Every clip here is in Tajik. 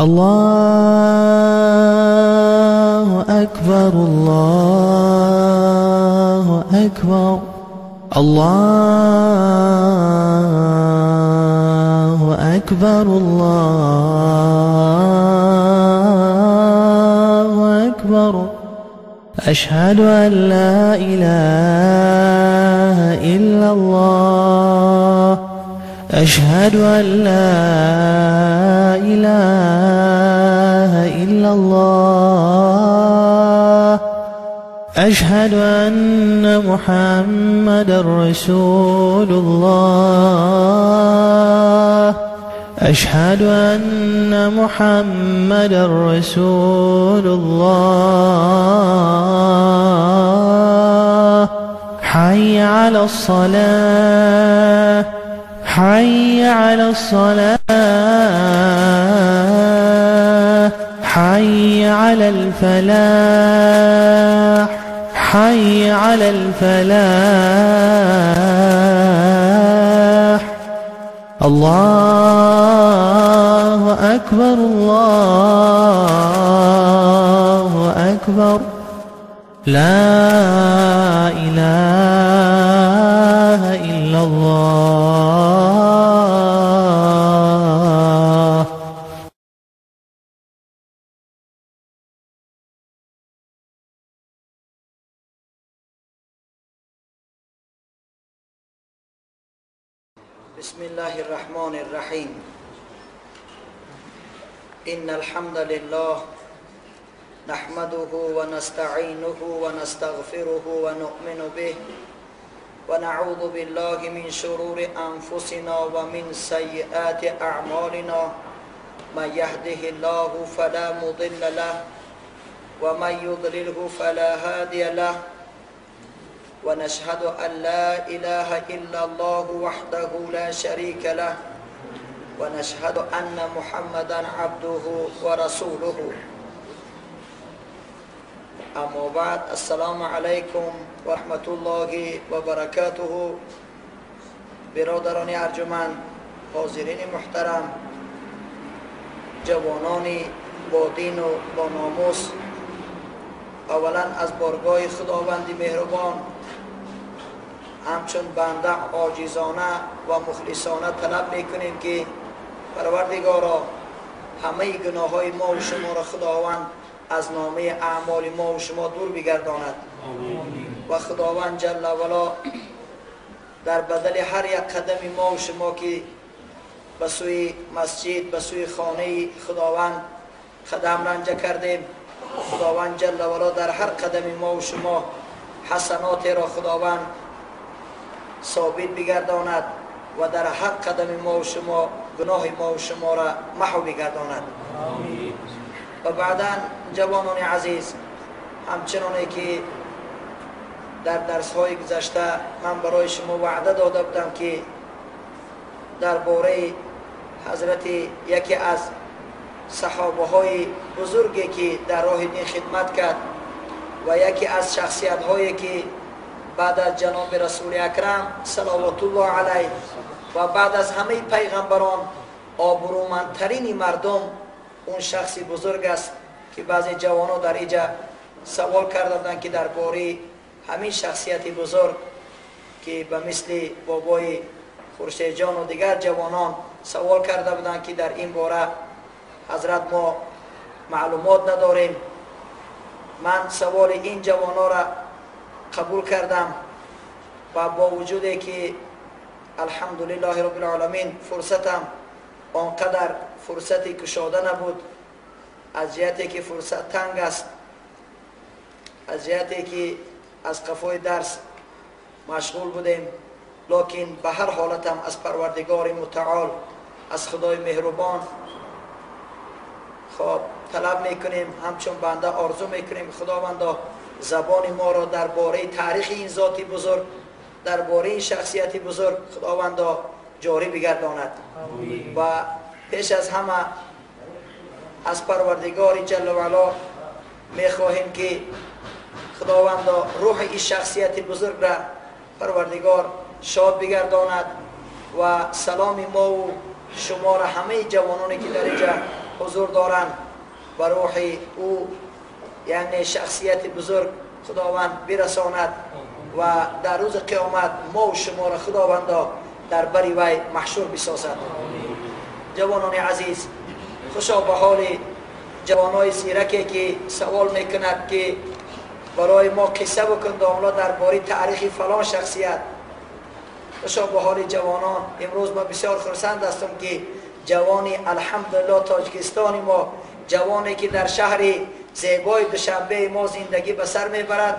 Аллоҳу акбар, Аллоҳу акбар, Аллоҳу акбар, Аллоҳу акбар. Ашҳаду ан ла илаҳа иллаллоҳ. Ашҳаду ан ла илаҳа иллаллоҳ. Ашҳаду анна Муҳаммадан расулуллоҳ. Ашҳаду анна Муҳаммадан расулуллоҳ. Ҳайя алас-салоҳ. Ҳайя алас-салоҳ. Ҳайя алал-фалоҳ. Ҳайя алал-фалоҳ. Аллоҳу акбар, Аллоҳу акбар. Ла илаҳа иллаллоҳ. بسم الله الرحمن الرحيم. إن الحمد لله نحمده ونستعينه ونستغفره ونؤمن به ونعوذ بالله من شرور أنفسنا ومن سيئات أعمالنا. من يهده الله فلا مضل له ومن يضلله فلا هادي له. ونشهد أن لا إله إلا الله وحده لا شريك له ونشهد أن محمدا عبده ورسوله. أما بعد، السلام عليكم ورحمة الله وبركاته. برادران ارجمند، حاضرین محترم، جوانان با دین و با ناموس، اولا از بارگاه خداوند مهربان همچون بنده عاجزانه و مخلصانه طلب میکنیم که پروردگارا همه گناه های ما و شما را خداوند از نامه اعمال ما و شما دور بگرداند و خداوند جل وعلا در بدل هر یک قدم ما و شما که به سوی مسجد، به سوی خانه خداوند قدم رنجه کردیم، خداوند جل وعلا در هر قدم ما و شما حسنات را خداوند ثابت بگرداند و در هر قدم ما و شما گناه ما و شما را محو بگرداند. و بعدا جوانان عزیز، همچنانه که در درس های گذشته من برای شما وعده داده بودم که درباره حضرت یکی از صحابه های بزرگی که در راه دین خدمت کرد و یکی از شخصیت هایی که بعد از جناب رسول اکرم صلوات الله علیه و بعد از همه پیغمبران آبرومندترین مردم اون شخص بزرگ است که بعضی جوانان در اینجا سوال کرده بودند که درباره همین شخصیت بزرگ که به مثل بابای خورشید جان و دیگر جوانان سوال کرده بودند که در این باره حضرت ما معلومات نداریم. من سوال این جوانان را قبول کردم و با وجودی که الحمدلله رب العالمین فرصتم آنقدر فرصتی کشاده نبود، از جهتی که فرصت تنگ است، از جهتی که از قفای درس مشغول بودیم، لکن به هر حالتم از پروردگار متعال، از خدای مهربان خب طلب میکنیم، همچون بنده آرزو میکنیم خداوندا زبان ما را درباره تاریخ این ذاتی بزرگ، درباره این شخصیت بزرگ خداوندا جاری بگرداند. و پیش از همه از پروردگار جل و علا میخواهیم که خداوندا روح این شخصیت بزرگ را پروردگار شاد بگرداند و سلام ما و شما را همه جوانانی که در اینجا ҳузур доранд ва рӯҳи ӯ яъне шахсияти бузург худованд бирасонад ва дар рӯзи қиёмат мо ва шуморо худовандо дар бари вай маҳшур бисозад. Ҷавонони азиз, хушо ба ҳоли ҷавонои зираке ки савол мекунад ки барои мо қисса бикун домла дар бораи таърихи фалон шахсият. Хушо ба ҳоли ҷавонон. Имрӯз ман бисёр хурсанд ҳастам ки ҷавони алҳамдулиллоҳ тоҷикистони мо, ҷавоне ки дар шаҳри зебои душанбеи мо зиндагӣ ба сар мебарад,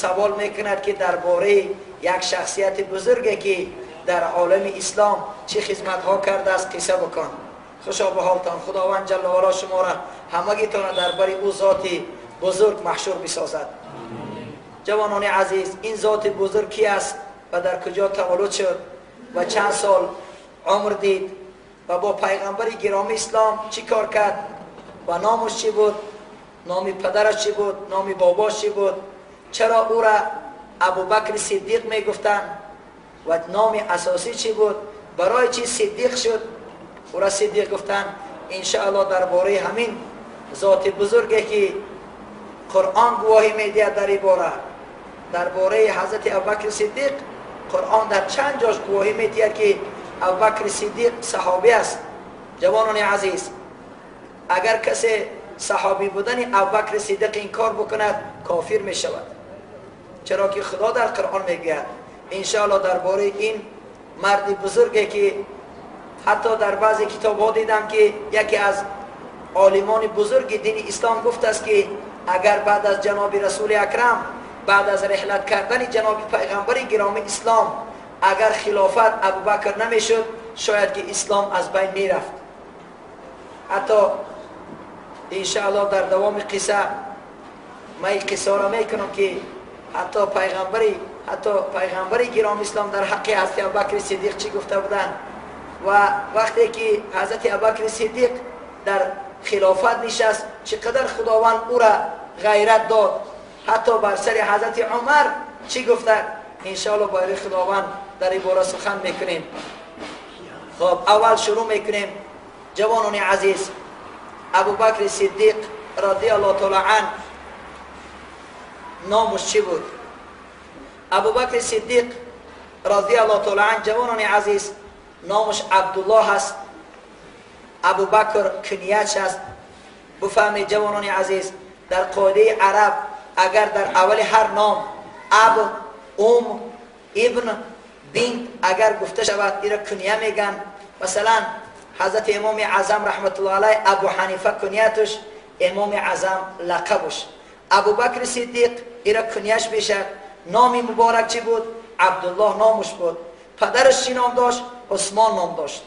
савол мекунад ки дар бораи як шахсияти бузурге ки дар олами ислом чӣ хизматҳо кардааст қисса бикун. Хушо ба ҳолтон. Худованд ҷалла ваало шуморо ҳамагитонро дар бари ӯ зоти бузург маҳшур бисозад. Ҷавонони азиз, ин зоти бузург ки аст ва дар куҷо таваллуд шуд ва чанд сол умр дид ва бо пайғамбари гиромии ислом чӣ кор кард ва номаш чӣ буд, номи падараш чӣ буд, номи бобош чӣ буд, чаро ӯра Абубакри Сиддиқ мегуфтанд ва номи асосӣ чӣ буд, барои чӣ Сиддиқ шуд, ӯра Сиддиқ гуфтанд. Иншааллоҳ дар бораи ҳамин зоти бузурге ки Қуръон гувоҳӣ медиҳад дар ин бора, дар бораи ҳазрати Абубакри Сиддиқ Қуръон дар чанд ҷош гувоҳӣ медиҳад ки Абубакри Сиддиқ саҳобӣ аст. Ҷавонони азиз, агар касе саҳобӣ будани Абубакри Сиддиқ инкор бикунад, кофир мешавад, чаро ки Худо дар Қуръон мегӯяд. Иншааллоҳ дар бораи ин марди бузурге ки ҳатто дар баъзе китобҳо дидам ки яке аз олимони бузурги дини ислом гуфтааст ки агар баъд аз ҷаноби расули акрам, баъд аз реҳлат кардани ҷаноби пайғамбари гиромии ислом агар хилофат Абубакр намешуд, шояд ки ислом аз байн мерафт. Ҳатто иншааллоҳ дар давоми қисса ман ин қиссаро мекунам ки ҳатто пайғамбари гиромии ислом дар ҳаққи ҳазрати Абубакри Сиддиқ чӣ гуфта буданд ва вақте ки ҳазрати Абубакри Сиддиқ дар хилофат нишаст, чӣ қадар худованд ӯра ғайрат дод, ҳатто бар сари ҳазрати Умар чӣ гуфта. Иншааллоҳ бо ёрии худованд дар ин бора сухан мекунем. Хоб, аввал шурӯъ мекунем. Ҷавонони азиз, Абубакри Сиддиқ радиаллоҳу таала ан номаш чӣ буд? Абубакри Сиддиқ радиаллоҳу таала ан, ҷавонони азиз, номаш Абдуллоҳ аст. Абубакр кунияч аст. Бифаҳмед ҷавонони азиз, дар қоидаи араб агар дар аввали ҳар ном аб, ум, ибн, бинт агар гуфта шавад, иро куния меган. Масалан, ҳазрати имоми аъзам раҳматуллоҳи алайҳ Абу Ҳанифа кунияташ, имоми аъзам лақабаш. Абубакри Сиддиқ иро кунияш мешавад. Номи муборак чӣ буд? Абдуллоҳ номаш буд. Падараш чӣ ном дошт? Усмон ном дошт.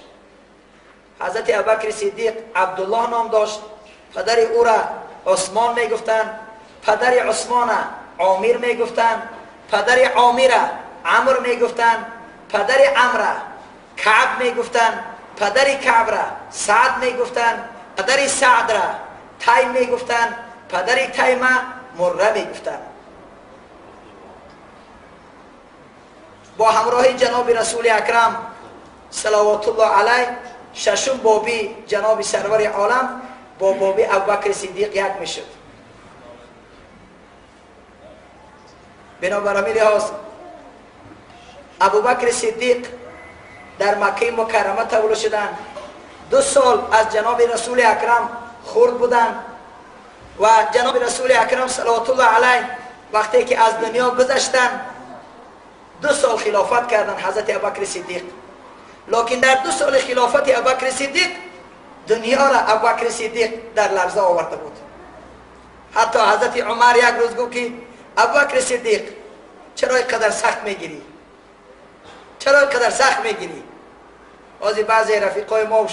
Ҳазрати Абубакри Сиддиқ Абдуллоҳ ном дошт. Падари ӯра Усмон мегуфтанд, падари Усмона Омир мегуфтанд, падари Омира Амр мегуфтанд, падари Амра Каъб мегуфтанд, падари Каъбра Саъд мегуфтанд, падари Саъдра Тайм мегуфтанд, падари Тайма Мурра мегуфтанд. Бо ҳамроҳи ҷаноби расули акрам салавотуллоҳ алайҳ шашум боби ҷаноби сарвари олам бо боби Абубакри Сиддиқ як мешуд. Бинобар ҳамин лиҳоз Абубакри Сиддиқ дар Маккаи Мукаррама таваллуд шуданд. 2 сол аз ҷаноби расули акрам хурд буданд ва ҷаноби расули акрам салавотуллоҳ алайҳ вақте ки аз дунё гузаштанд, 2 сол хилофат карданд ҳазрати Абубакри Сиддиқ. Лекин дар 2 соли хилофати Абубакри Сиддиқ дунёро Абубакри Сиддиқ дар ларза оварда буд. Ҳатто ҳазрати Умар як рӯз гуфт ки Абубакри Сиддиқ, чаро ин қадар сахт мегирӣ? Чаро ин қадар сахт мегирӣ? Ҳозир баъзе рафиқои мо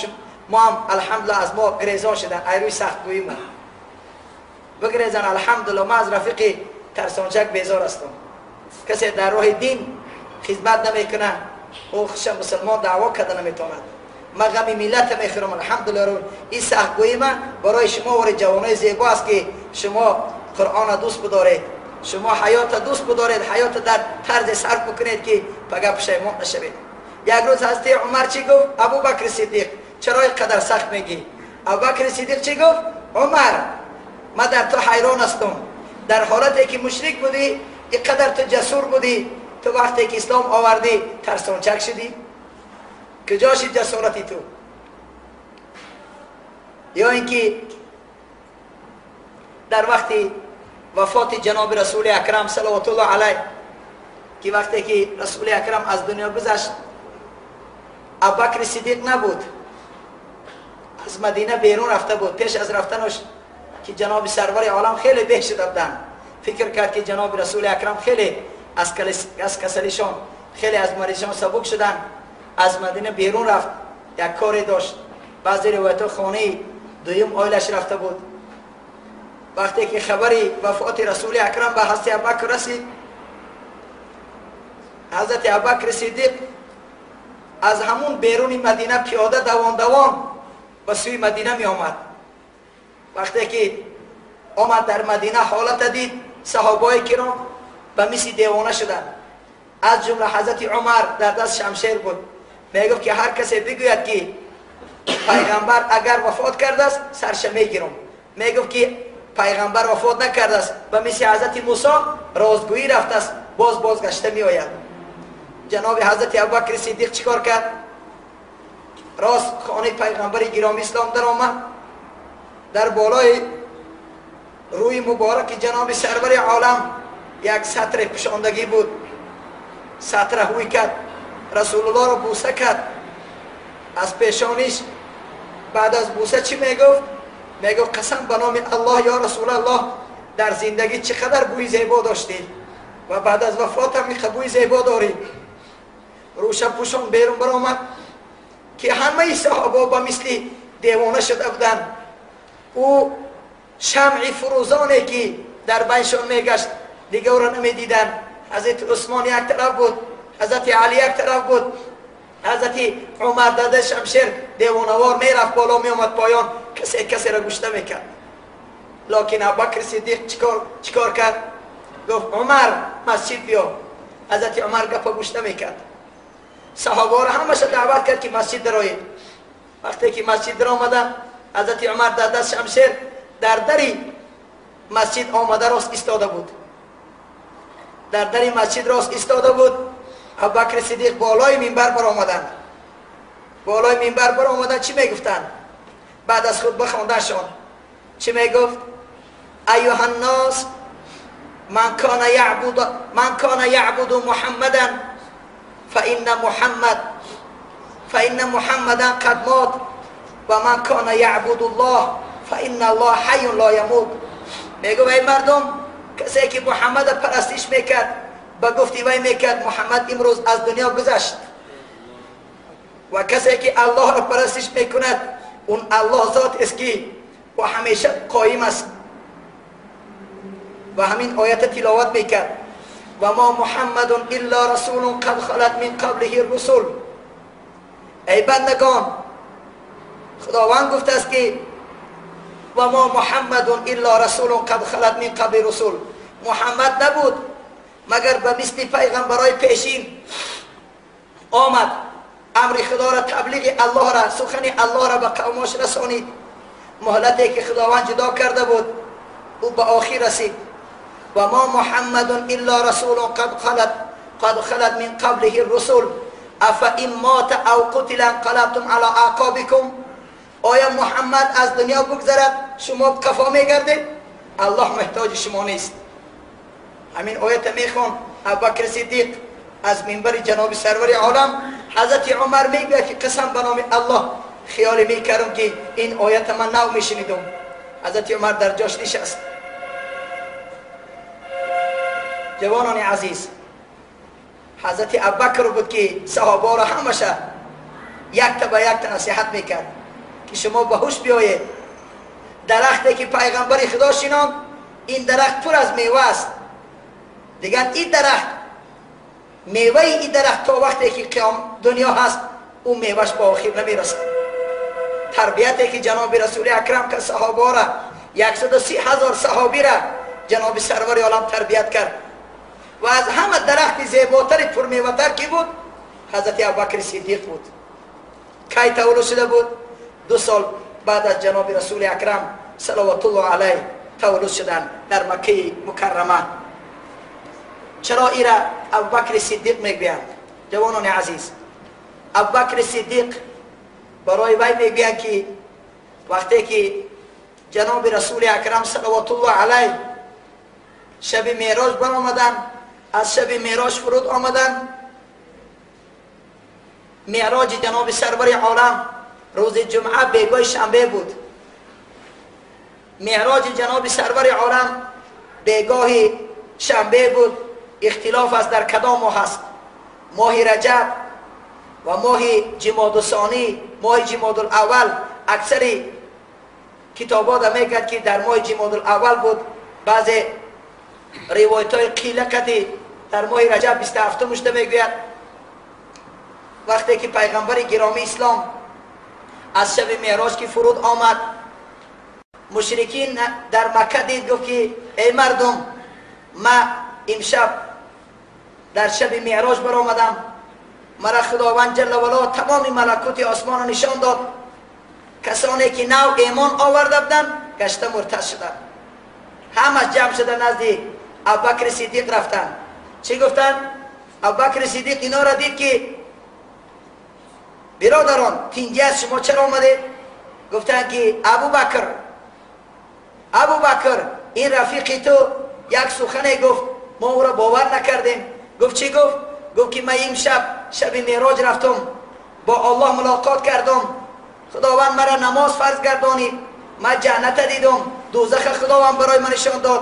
ҳам алҳамдулиллоҳ аз мо гирезон шуданд, айрӯи сахтгӯии мо бигрезан. Алҳамдулиллоҳ, ман аз рафиқи тарсончак безор ҳастам. Касе дар роҳи дин хизмат намекунад, ӯ худша мусулмон даъво карда наметавонад. Ман ғами миллата мехӯрам, алҳамдулиллоҳ. Ин сахтгӯии ман барои шумо вори ҷавонои зебо аст ки шумо Қуръонро дӯст бидоред, шумо ҳаётро дӯст бидоред, ҳаётро дар тарзе сарф бикунед ки пага пушаймон нашавед. Як рӯз ҳазрати Умар чӣ гуфт? Абубакри Сиддиқ, чаро ин қадар сахт мегӣ? Абубакр Сиддиқ чӣ гуфт? Умар, ман дар ту ҳайрон ҳастам. Дар ҳолате ки мушрик будӣ, инқадар ту ҷасур будӣ, ту вақте ки ислом овардӣ тарсончак шудӣ. Куҷо шуд ҷасорати ту? Ё инки дар вақти вафоти ҷаноби Расули Акрам салавотуллоҳ алайҳ, ки вақте ки Расули Акрам аз дунё гузашт, Абубакр Сиддиқ набуд, аз Мадина берун рафта буд. Пеш аз рафтанаш ки ҷаноби сарвари олам хеле беҳ шуда буданд, фикр кард ки ҷаноби Расули Акрам хеле аз касалишон, хеле аз маризшон сабук шуданд, аз Мадина берун рафт, як коре дошт. Баъзе ривоятҳо хонаи дуюм оилаш рафта буд. Вақте ки хабари вафоти Расули Акрам ба ҳазрати Абубакр расид, ҳазрати Абубакр Сиддиқ аз ҳамун беруни Мадина пиёда давон давон ба сӯи Мадина меомад. Вақте ки омад дар Мадина ҳолата дид, саҳобаи киром ба мисли девона шуданд. Аз ҷумла ҳазрати Умар дар даст шамшер буд. Мегуфт ки ҳар касе бигӯяд ки пайғамбар агар вафот кардааст, сарша мегирам. Мегуфт ки пайғамбар вафот накардааст, ба мисли ҳазрати Мусо розгӯӣ рафтааст, боз бозгашта меояд. Ҷаноби ҳазрати Абубакр Сиддиқ чӣ кор кард? Рост хонаи пайғамбари гиромии ислом даромад, дар болои рӯи мубораки ҷаноби сарвари олам як сатре пӯшондагӣ буд. Сатра ҳуй кард, Расулуллоҳро бӯса кард. Аз пешониш баъд аз бӯса чӣ мегуфт? Мегуфт қасам ба номи Аллоҳ, ё Расулаллоҳ, дар зиндагӣ чӣ қадар бӯи зебо доштӣ ва баъд аз вафотам ин бӯи зебо дорӣ. Рӯша пӯшон берун баромад ки ҳамаи саҳобо ба мисли девона шуда буданд. Ӯ шамъи фурӯзоне ки дар байншон мегашт, дига ӯро намедиданд. Ҳазрати Усмон як тараф буд, ҳазрати Али як тараф буд, ҳазрати Умар дар шамшер девонавор мерафт боло, меомад поён, касе касеро гӯш намекард. Локин Абубакр Сиддиқ чикор кард? Гуфт Умар, масҷид биё. Ҳазрати Умар гапа гӯш намекард. Саҳобаро ҳамаша даъват кард ки масҷид дароед. Вақте ки масҷид даромаданд, ҳазрати Умар дар даст шамшер дар дари масҷид омада рост истода буд. Дар дари масҷид рост истода буд. Абубакр Сиддиқ болои минбар баромаданд. Болои минбар баромаданд, чӣ мегуфтанд? Баъд аз хутба хонданшон чӣ мегуфт? Айюҳа ннос, ман кана яъбуду Муҳаммадан фаинна Муҳаммадан қад мот ва ман кана яъбуду Аллоҳ фаинна Аллоҳ ҳайюн ло ямут. Мегуфт эй мардум, касе ки Муҳаммадро парастиш мекард, ба гуфти вай мекард, Муҳаммад имрӯз аз дунё гузашт. Ва касе ки Аллоҳро парастиш мекунад, он Аллоҳ зот аст ки ӯ ҳамеша қоим аст. Ва ҳамин оята тиловат мекард: ва мо Муҳаммадун илло расулун қад халат мин қаблиҳи русул. Эй бандагон, Худованд гуфтааст ки ва мо Муҳаммадун илло расулун қад халат мин қабли русул. Муҳаммад набуд магар ба мисли пайғамбарои пешин омад, амри Худоро, таблиғи Аллоҳро, сухани Аллоҳро ба қавмош расонид. Муҳлате ки Худованд ҷудо карда буд, ӯ ба охир расид. Ва мо Муҳаммадун илло расулун қад халат мин қаблиҳи русул афа ин мота ав қутила инқалабтум ало аъқобикум. Оё Муҳаммад аз дунё бигзарад, шумо қафо мегардед? Аллоҳ муҳтоҷи шумо нест. Ҳамин оята мехон Абубакр Сиддиқ аз минбари ҷаноби сарвари олам. Ҳазрати Умар мегӯяд ки қасам ба номи Аллоҳ, хиёле мекардам ки ин оята ман нав мешунидам. Ҳазрати Умар дар ҷош нишаст. Ҷавонони азиз, ҳазрати Абубакр буд ки саҳобаро ҳамаша якта ба якта насиҳат мекард ки шумо ба ҳуш биёед. Дарахте ки пайғамбари Худо шинонд, ин дарахт пур аз мева аст. Дигар ин дарахт, меваи ин дарахт то вақте ки қиём дунё ҳаст, ӯ меваш ба охир намерасад. Тарбияте ки ҷаноби Расули Акрам кард саҳобаро, 130 000 саҳобиро ҷаноби сарвари олам тарбият кард. Ва аз ҳама дарахти зеботари пурмеватар ки буд, ҳазрати Абубакри Сиддиқ буд. Кай таваллуд шуда буд? 2 сол بعد از جناب رسول اکرم صلوات الله علیه تولد شدند در مکه مکرمه. چرا ایرا ابوبکر صدیق میگویند؟ جوانان عزیز، ابوبکر صدیق برای وی میگویند که وقتی که جناب رسول اکرم صلوات الله علیه شب معراج برآمدند، از شب معراج فرود آمدند، معراج جناب سرور عالم روز جمعه بیگاه شنبه بود. معراج جناب سرور عالم بیگاه شنبه بود. اختلاف است در کدام ماه است، ماه رجب و ماه جمادی الثانی، ماه جمادی الاول. اکثر کتابا میگن که در ماه جمادی الاول بود، بعض روایت های قیله کتی در ماه رجب 27 مشته میگوید. وقتی که پیغمبر گرامی اسلام از شب معراج که فرود آمد، مشرکین در مکه دید، گفت که ای مردم، ما امشب در شب معراج برآمدم، مرا خداوند جل وعلا تمام ملکوت آسمان را نشان داد. کسانی که نو ایمان آورده بودند گشته مرتد شدند، همه جمع شده نزد ابوبکر صدیق رفتند. چی گفتند؟ ابوبکر صدیق اینا را دید که برادران تینگی از شما چرا آمده؟ گفتند که ابوبکر، ابوبکر این رفیقی تو یک سخنی گفت، ما او را باور نکردیم. گفت چی گفت؟ گفت که من امشب شب معراج رفتم، با الله ملاقات کردم، خداوند مرا نماز فرض گردانید، من جنت دیدم، دوزخ خداوند برای من نشان داد.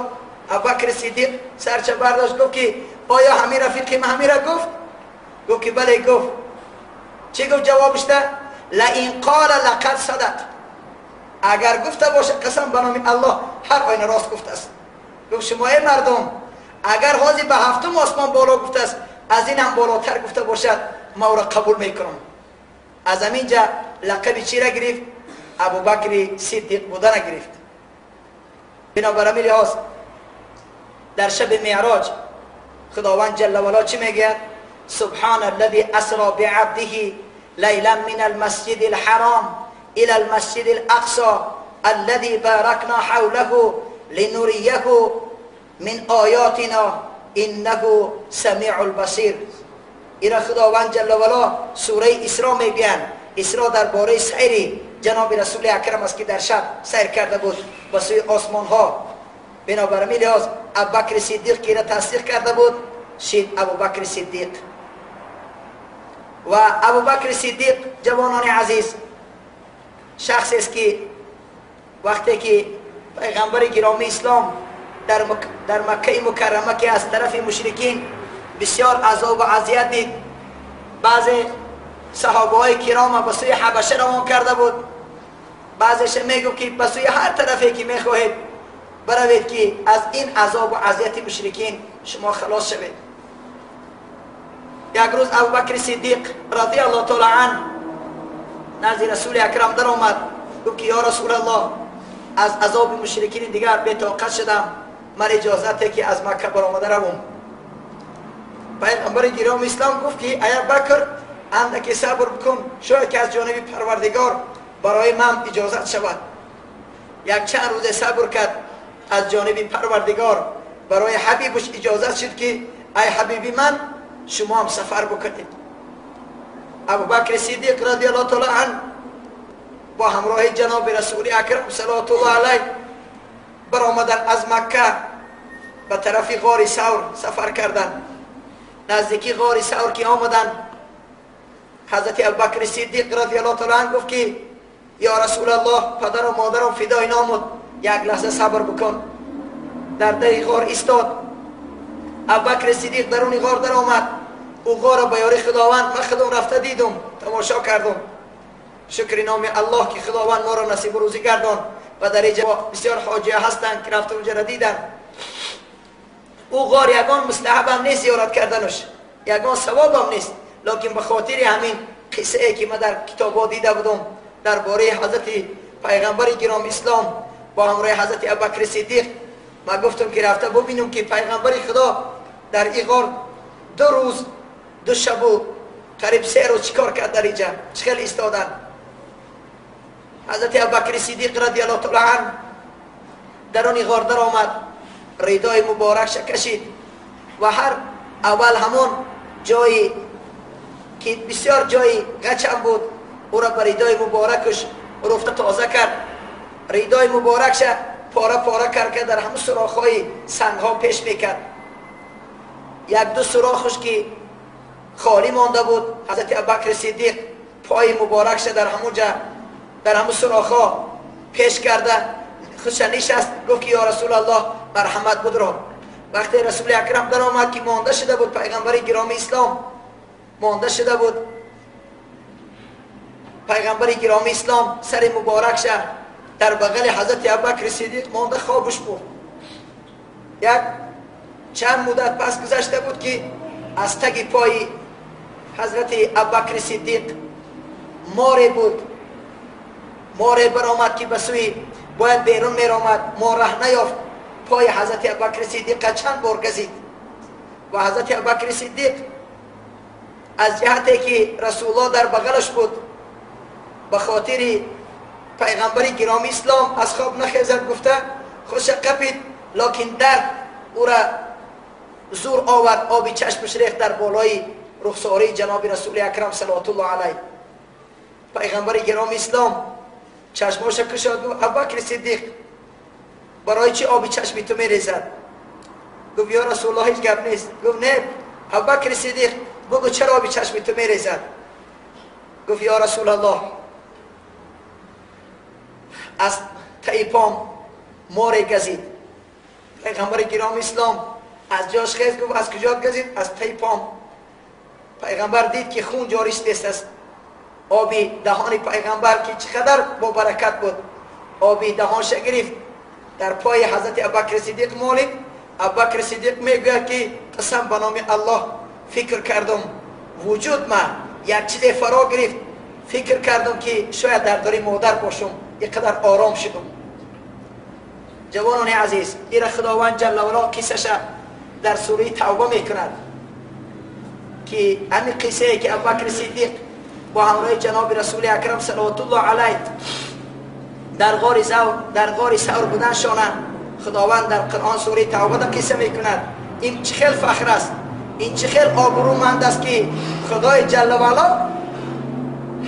ابوبکر صدیق سرچه برداشت، گفت که آیا همین رفیقی من همین را گفت؟ گفت که بله. گفت چی گفت جوابش ده؟ لئن قال لقد صدق، اگر گفته باشه قسم به نام الله هر آینه راست گفته است. گفت شما ای مردم، اگر حاضی به هفتم آسمان بالا گفته است، از این هم بالاتر گفته باشد ما او را قبول میکنم. از همینجا لقب چی را گرفت؟ ابوبکر صدیق بودن را گرفت. بنابراین لحاظ در شب معراج خداوند جل وعلا چی میگه؟ سبحان الذي اسرا بعبده لیلا من المسجد الحرام الى المسجد الاقصى الذي باركنا حوله لنريه من آیاتنا انه سمیع البصیر. ایرا خداوند جل وعلا سوره اسراء میگن. اسراء درباره سیر جناب رسول اکرم است که در شب سیر کرده بود به سوی آسمان ها. بنابراین لحاظ ابوبکر صدیق که را تصدیق کرده بود شید ابوبکر صدیق. و ابوبکر صدیق جوانان عزیز شخصی است که وقتی که پیغمبر گرامی اسلام در مکه مکرمه که از طرف مشرکین بسیار عذاب و اذیت دید، بعض صحابه های کرام به سوی حبشه روان کرده بود، بعضش میگو که به سوی هر طرفی که میخواهید بروید که از این عذاب و اذیت مشرکین شما خلاص شوید. یک روز ابوبکر صدیق رضی الله تعالی عنه نزد رسول اکرم در آمد، گفت که یا رسول الله از عذاب مشرکین دیگر بی‌طاقت شدم، من اجازت که از مکه برآمده روم. پیغمبر گرامی اسلام گفت که ای ابوبکر اندکی صبر بکن، شاید که از جانب پروردگار برای من اجازت شود. یک چند روز صبر کرد، از جانب پروردگار برای حبیبش اجازت شد که ای حبیبی من شما هم سفر بکنید. ابوبکر صدیق رضی الله تعالی عنه با همراه جناب رسول اکرم صلوات الله علیه برآمدن از مکه به طرف غار ثور سفر کردند. نزدیکی غار ثور که آمدن، حضرت ابوبکر صدیق رضی الله تعالی عنه گفت که یا رسول الله پدر و مادرم فدای نامت، یک لحظه صبر بکن. در در غار ایستاد. ابوبکر صدیق درون غار در آمد. او غار به یاری خداوند من خودم رفته دیدم، تماشا کردم. شکر نام الله که خداوند ما را نصیب روزی گردان و در اینجا بسیار حاجیه هستند که رفته اونجا را دیدن. او غار یگان مستحب هم نیست زیارت کردنش، یگان ثواب هم نیست، لکن به خاطر همین قصه ای که من در کتاب‌ها دیده بودم درباره حضرت پیغمبر گرام اسلام با همراه حضرت ابوبکر صدیق، من گفتم که رفته ببینم که پیغمبر خدا در این غار 2 روز 2 شب و قریب 3 روز چیکار کرد در اینجا، چخیل ایستادن. ҳазрати Абубакри Сиддиқ радиаллоҳу таала ан даруни ғор даромад, ридои муборакша кашид ва ҳар аввал ҳамон ҷойи ки бисёр ҷои ғачам буд, ӯро ба ридои муборакаш руфта тоза кард. Ридои муборакша пора пора кард, ки дар ҳамон сурохҳои сангҳо пеш мекард. Як ду сурохаш ки холӣ монда буд, ҳазрати Абубакри Сиддиқ пои муборакша дар ҳамон ҷа дар ҳамон сурохҳо пеш карда худша нишаст, гуфт ки ё Расулаллоҳ, марҳамат будро. Вақте Расули Акрам даромад ки монда шуда буд, пайғамбари гиромии ислом монда шуда буд, пайғамбари гиромии ислом сари муборакша дар бағали ҳазрати Абубакри Сиддиқ монда хобуш буд. Як чанд муддат пас гузашта буд ки аз таги пои ҳазрати Абубакри Сиддиқ море буд, море баромад ки ба сӯи бояд берун меромад, мор раҳ наёфт. Пои ҳазрати Абубакри Сиддиқа чанд бор газид ва ҳазрати Абубакри Сиддиқ аз ҷиҳате ки Расулуллоҳ дар бағалаш буд, ба хотири пайғамбари гиромии ислом аз хоб нахезад гуфта худша қапид, локин дард ӯра зур овард, оби чашмаш рехт дар болои рухсории ҷаноби Расули Акрам салаватуллоҳ алайҳ. Пайғамбари гиромии ислом чашмоша кушод, гуфт: Абубакри Сиддиқ, барои чӣ оби чашми ту мерезад? Гуфт: ё Расулуллоҳ, ҳеҷ гап нест. Гуфт: не, Абубакри Сиддиқ, бугӯ чаро оби чашми ту мерезад? Гуфт: ё Расулаллоҳ, аз таи пом море газид. Пайғамбари гиромии ислом аз ҷош хез, гуфт: аз куҷо газид? Аз таи пом. Пайғамбар дид ки хун ҷорӣ шудааст аз оби даҳони пайғамбар ки чӣ қадар бобаракат буд, оби даҳонша гирифт дар пои ҳазрати Абубакри Сиддиқ молид. Абубакри Сиддиқ мегӯяд ки қасам ба номи Аллоҳ, фикр кардум вуҷуд ма як чизе фаро гирифт, фикр кардум ки шояд дар дори модар бошум, ин қадар ором шудум. Ҷавонони азиз, ира Худованд ҷалла ваало қиссаша дар сураи Тавба мекунад ки ҳамин қиссае ки Абубакри Сиддиқ бо ҳамроҳи ҷаноби Расули Акрам салаватуллоҳ алайҳ дар ғори Савр буданшона Худованд дар Қуръон сураи Тавбада қисса мекунад. Ин чӣ хел фахр аст, ин чӣ хел обрӯманд аст ки Худои ҷалла ваало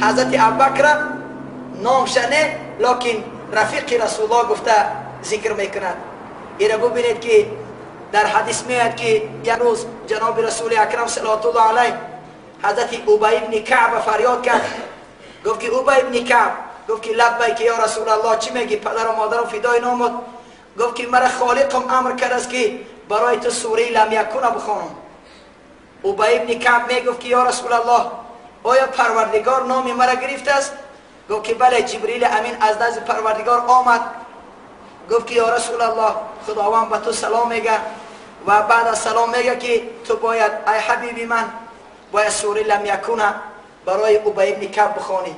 ҳазрати Абубакра номша не, локин рафиқи Расулуллоҳ гуфта зикр мекунад. Ира бубинед ки дар ҳадис меояд ки як рӯз ҷаноби Расули Акрам салаватуллоҳ алайҳ ҳазрати Убай ибни Каъба фарёд кард, гуфт ки Убай ибни Каъб, гуфт ки лаббайк ё Расулаллоҳ, чӣ мегӣ? Падару модарам фидои номуд. Гуфт ки мара холиқам амр кардааст ки барои ту сураи лам якуна бихонам. Убай ибни Каъб мегуфт ки ё Расулаллоҳ, оё Парвардигор номи мара гирифтааст? Гуфт ки бале, Ҷибрили Амин аз назди Парвардигор омад, гуфт ки ё Расулаллоҳ, Худованд ба ту салом мега ва баъд аз салом мега ки ту бояд, ай ҳабиби ман, бояд сураи лам якуна барои Убай ибни Каъб бихонӣ.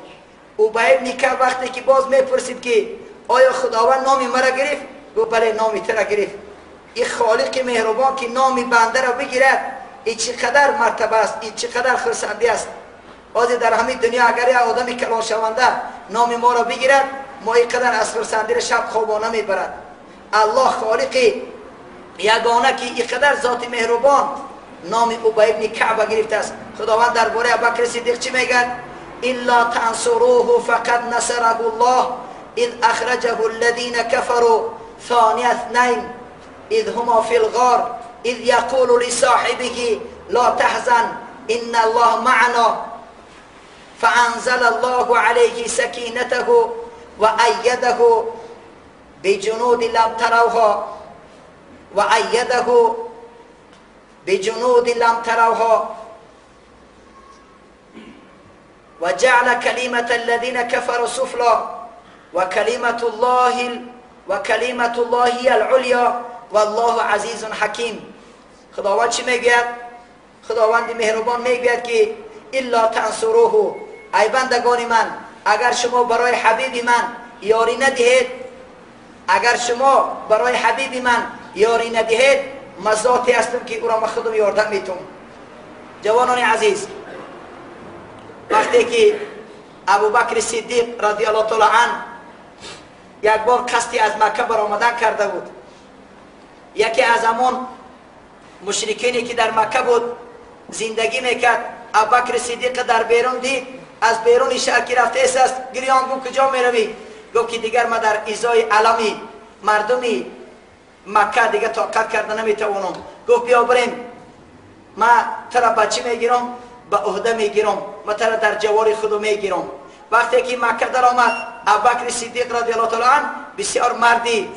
Убай ибни Каъб вақте ки боз мепурсид ки оё Худованд номи мара гирифт? Гуфт бале, номи тура гирифт. Ин холиқи меҳрубон ки номи бандаро бигирад, ин чӣ қадар мартаба аст, ин чӣ қадар хурсандӣ аст. Ҳозир дар ҳамин дунё агар як одами калоншаванда номи моро бигирад, мо ин қадар аз хурсандиро шаб хобона мебарад. Аллоҳ холиқи ягона ки ин қадар зоти меҳрубон номи Убай ибни Каъба гирифтааст. Худованд дар бораи Абубакри Сиддиқ чӣ мегӯяд? إلا تنصروه فقد نصره الله إذ أخرجه الذين كفروا ثاني اثنين إذ هما في الغار إذ يقول لصاحبه لا تحزن إن الله معنا فأنزل الله عليه سكينته وأيده بجنود لم تروها وأيده بجنود لم تروها وجعل كلمة الذين كفروا سفلى وكلمة الله هي العليا والله عزيز حكيم. خداوند چی میگوید؟ خداوند مهربان میگوید که الا تنصروه، ای بندگان من، اگر شما برای حبیب من یاری ندهید، اگر شما برای حبیب من یاری ندهید، من ذاتی هستم که او را من خودم یاردم میتونم. جوانان عزیز، وقتی که ابوبکر صدیق رضی الله تعالی عنه یک بار قصدی از مکه برآمدن کرده بود. یکی از همان مشرکینی که در مکه بود زندگی میکرد، ابوبکر صدیق در بیرون دید، از بیرون شهر که رفته است گریان گفت کجا میروی؟ گفت که دیگر ما در ایذای علمی مردمی مکه دیگه طاقت کرده نمیتوانم. گفت بیا بریم، ما ترا بچه میگیرم، به عهده میگیرم، ما ترا در جوار خود میگیرم. وقتی که مکه در آمد، ابوبکر صدیق رضی الله تعالی عنه بسیار مردی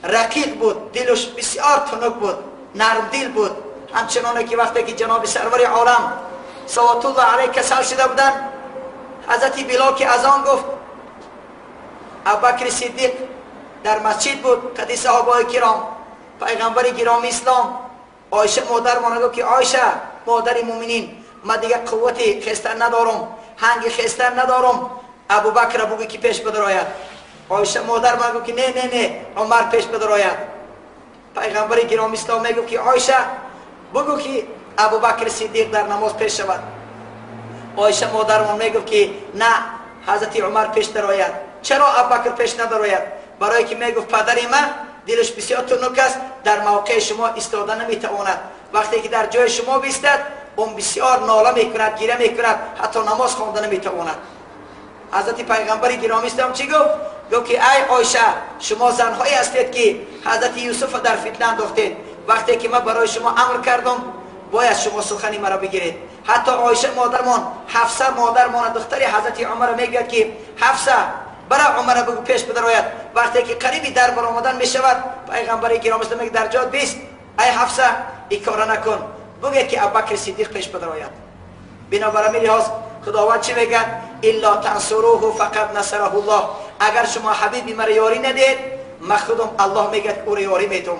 رقیق بود، دلش بسیار تنک بود، نرم دل بود. همچنانه که وقتی که جناب سرور عالم صلوات الله علیه کسل شده بودند، حضرت بلال که اذان گفت، ابوبکر صدیق در مسجد بود قدی صحابه کرام، پیغمبر گرامی اسلام، عایشه مادر ما گفت که عایشه مادر مؤمنین، من دیگه قوت خستن ندارم، هنگ خستن ندارم، ابوبکر بگو که پیش بدراید. عایشه مادر ما گفت که نه نه نه، عمر پیش بدراید. پیغمبر گرامی اسلام میگفت که عایشه بگو که ابوبکر صدیق در نماز پیش شود. عایشه مادر ما میگفت که نه، حضرت عمر پیش درآید. چرا ابوبکر پیش ندراید؟ برای که میگفت پدر من دلش بسیار تنک است، در موقع شما ایستاده نمیتواند. وقتی که در جای شما بیستد، اون بسیار ناله میکند، گریه میکند، حتی نماز خوانده نمیتواند. حضرت پیغمبر گرامی اسلام چی گفت؟ گفت که ای عایشه، شما زنهایی هستید که حضرت یوسف در فتنه انداختید. وقتی که من برای شما امر کردم، باید شما سخنی مرا بگیرید. حتی عایشه مادرمان، حفصه مادرمان، دختر حضرت عمر میگوید که حفصه برای عمر بگو پیش بدراید. وقتی که قریبی در برآمدن میشود، پیغمبر گرامی اسلام میگه در جات بیست، ای حفصه این کارا نکن، بگه که ابوبکر صدیق پیش بدراید. بنابراین لحاظ خداوند چی میگه؟ الا تنصروه فقد نصره الله. اگر شما حبیبی مرا یاری ندید، من خودم الله میگه او را یاری میدم.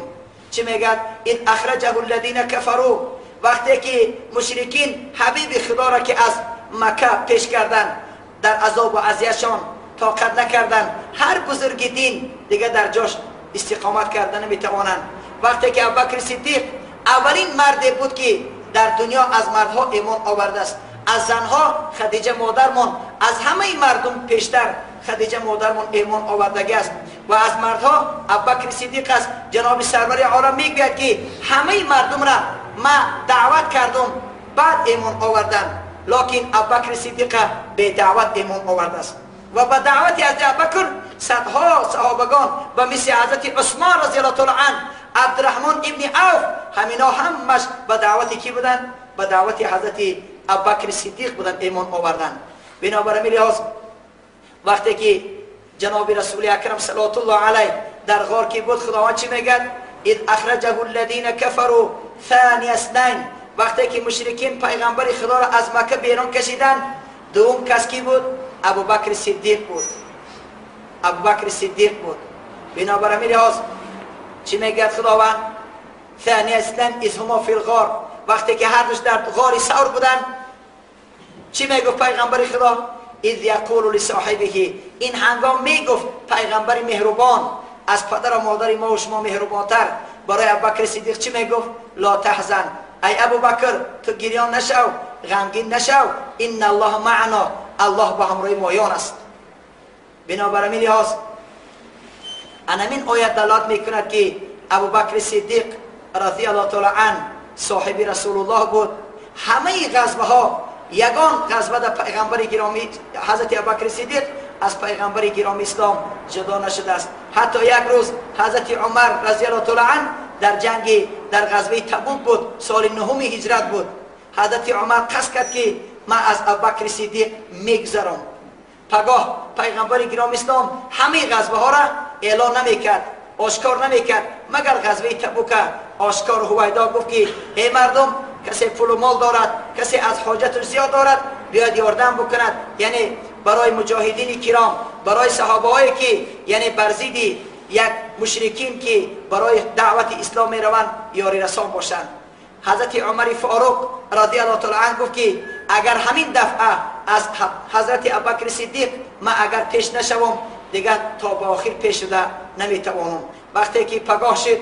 چی میگه؟ این اخرجه الذین کفروا. وقتی که مشرکین حبیب خدا را که از مکه پیش کردن، در عذاب و اذیتشان طاقت نکردن، هر بزرگ دین دیگه در جاش استقامت کردن نمیتوانند. وقتی که ابوبکر صدیق اولین مردی بود که در دنیا از مردها ایمان آورده است، از زنها خدیجه مادرمان، از همه مردم پیشتر خدیجه مادرمان ایمان آوردگی است و از مردها ابوبکر صدیق است. جناب سرور عالم میگوید که همه مردم را ما دعوت کردم بعد ایمان آوردن، لکن ابوبکر صدیق به دعوت ایمان آورده است و با دعوت از ابوبکر صدها صحابگان و مثل حضرت عثمان رضی الله تعالی عنه، عبدالرحمن ابن عوف، همینا همش با دعوت کی بودن؟ با دعوت حضرت ابوبکر صدیق بودن، ایمان آوردن. بنابراین لحاظ وقتی که جناب رسول اکرم صلوات الله علیه در غار که بود، خداوند چی میگه؟ اذ اخرجه الذین کفروا ثانی اثنین. وقتی که مشرکین پیغمبر خدا را از مکه بیرون کشیدن، دوم کس کی بود؟ ابوبکر صدیق بود. ابوبکر صدیق بود. بنابراین لحاظ چی میگه خداوند؟ ثانی اثنین اذ هما فی الغار. وقتی که هر دوش در غار ثور بودن، چی میگفت پیغمبر خدا؟ اذ یقول لصاحبه. این هنگام میگفت پیغمبر مهربان، از پدر و مادر ما و شما مهربانتر، برای ابوبکر صدیق چی میگفت؟ لا تحزن، ای ابوبکر تو گریان نشو، غمگین نشو، ان الله معنا، الله با همراه مایان است. بنابراین لحاظ انمین آیت دلالت میکند که ابوبکر صدیق رضی الله تعالی عنه صاحب رسول الله بود. همه غزوه ها، یگان غزوه در پیغمبر گرامی حضرت ابوبکر صدیق از پیغمبر گرامی اسلام جدا نشده است. حتی یک روز حضرت عمر رضی الله تعالی عنه در جنگ در غزوه تبوک بود، سال نهم هجرت بود. حضرت عمر قصد کرد که من از ابوبکر صدیق میگذرم. پگاه پیغمبر گرامی اسلام همه غزوه ها را اعلان نمیکرد، آشکار نمیکرد، مگر غزوه تبوک آشکار هویدا گفت که ای مردم، کسی پول و مال دارد، کسی از حاجت زیاد دارد، بیاید یاردم بکند. یعنی برای مجاهدین کرام، برای صحابه هایی که یعنی بر ضد یک مشرکین که برای دعوت اسلام میروند یاری رسان باشند. حضرت عمر فاروق رضی الله تعالی عنه گفت که اگر همین دفعه از حضرت ابوبکر صدیق من اگر پیش نشوم، دیگه تا به آخر پیش شده نمیتوانم. وقتی که پگاه شد،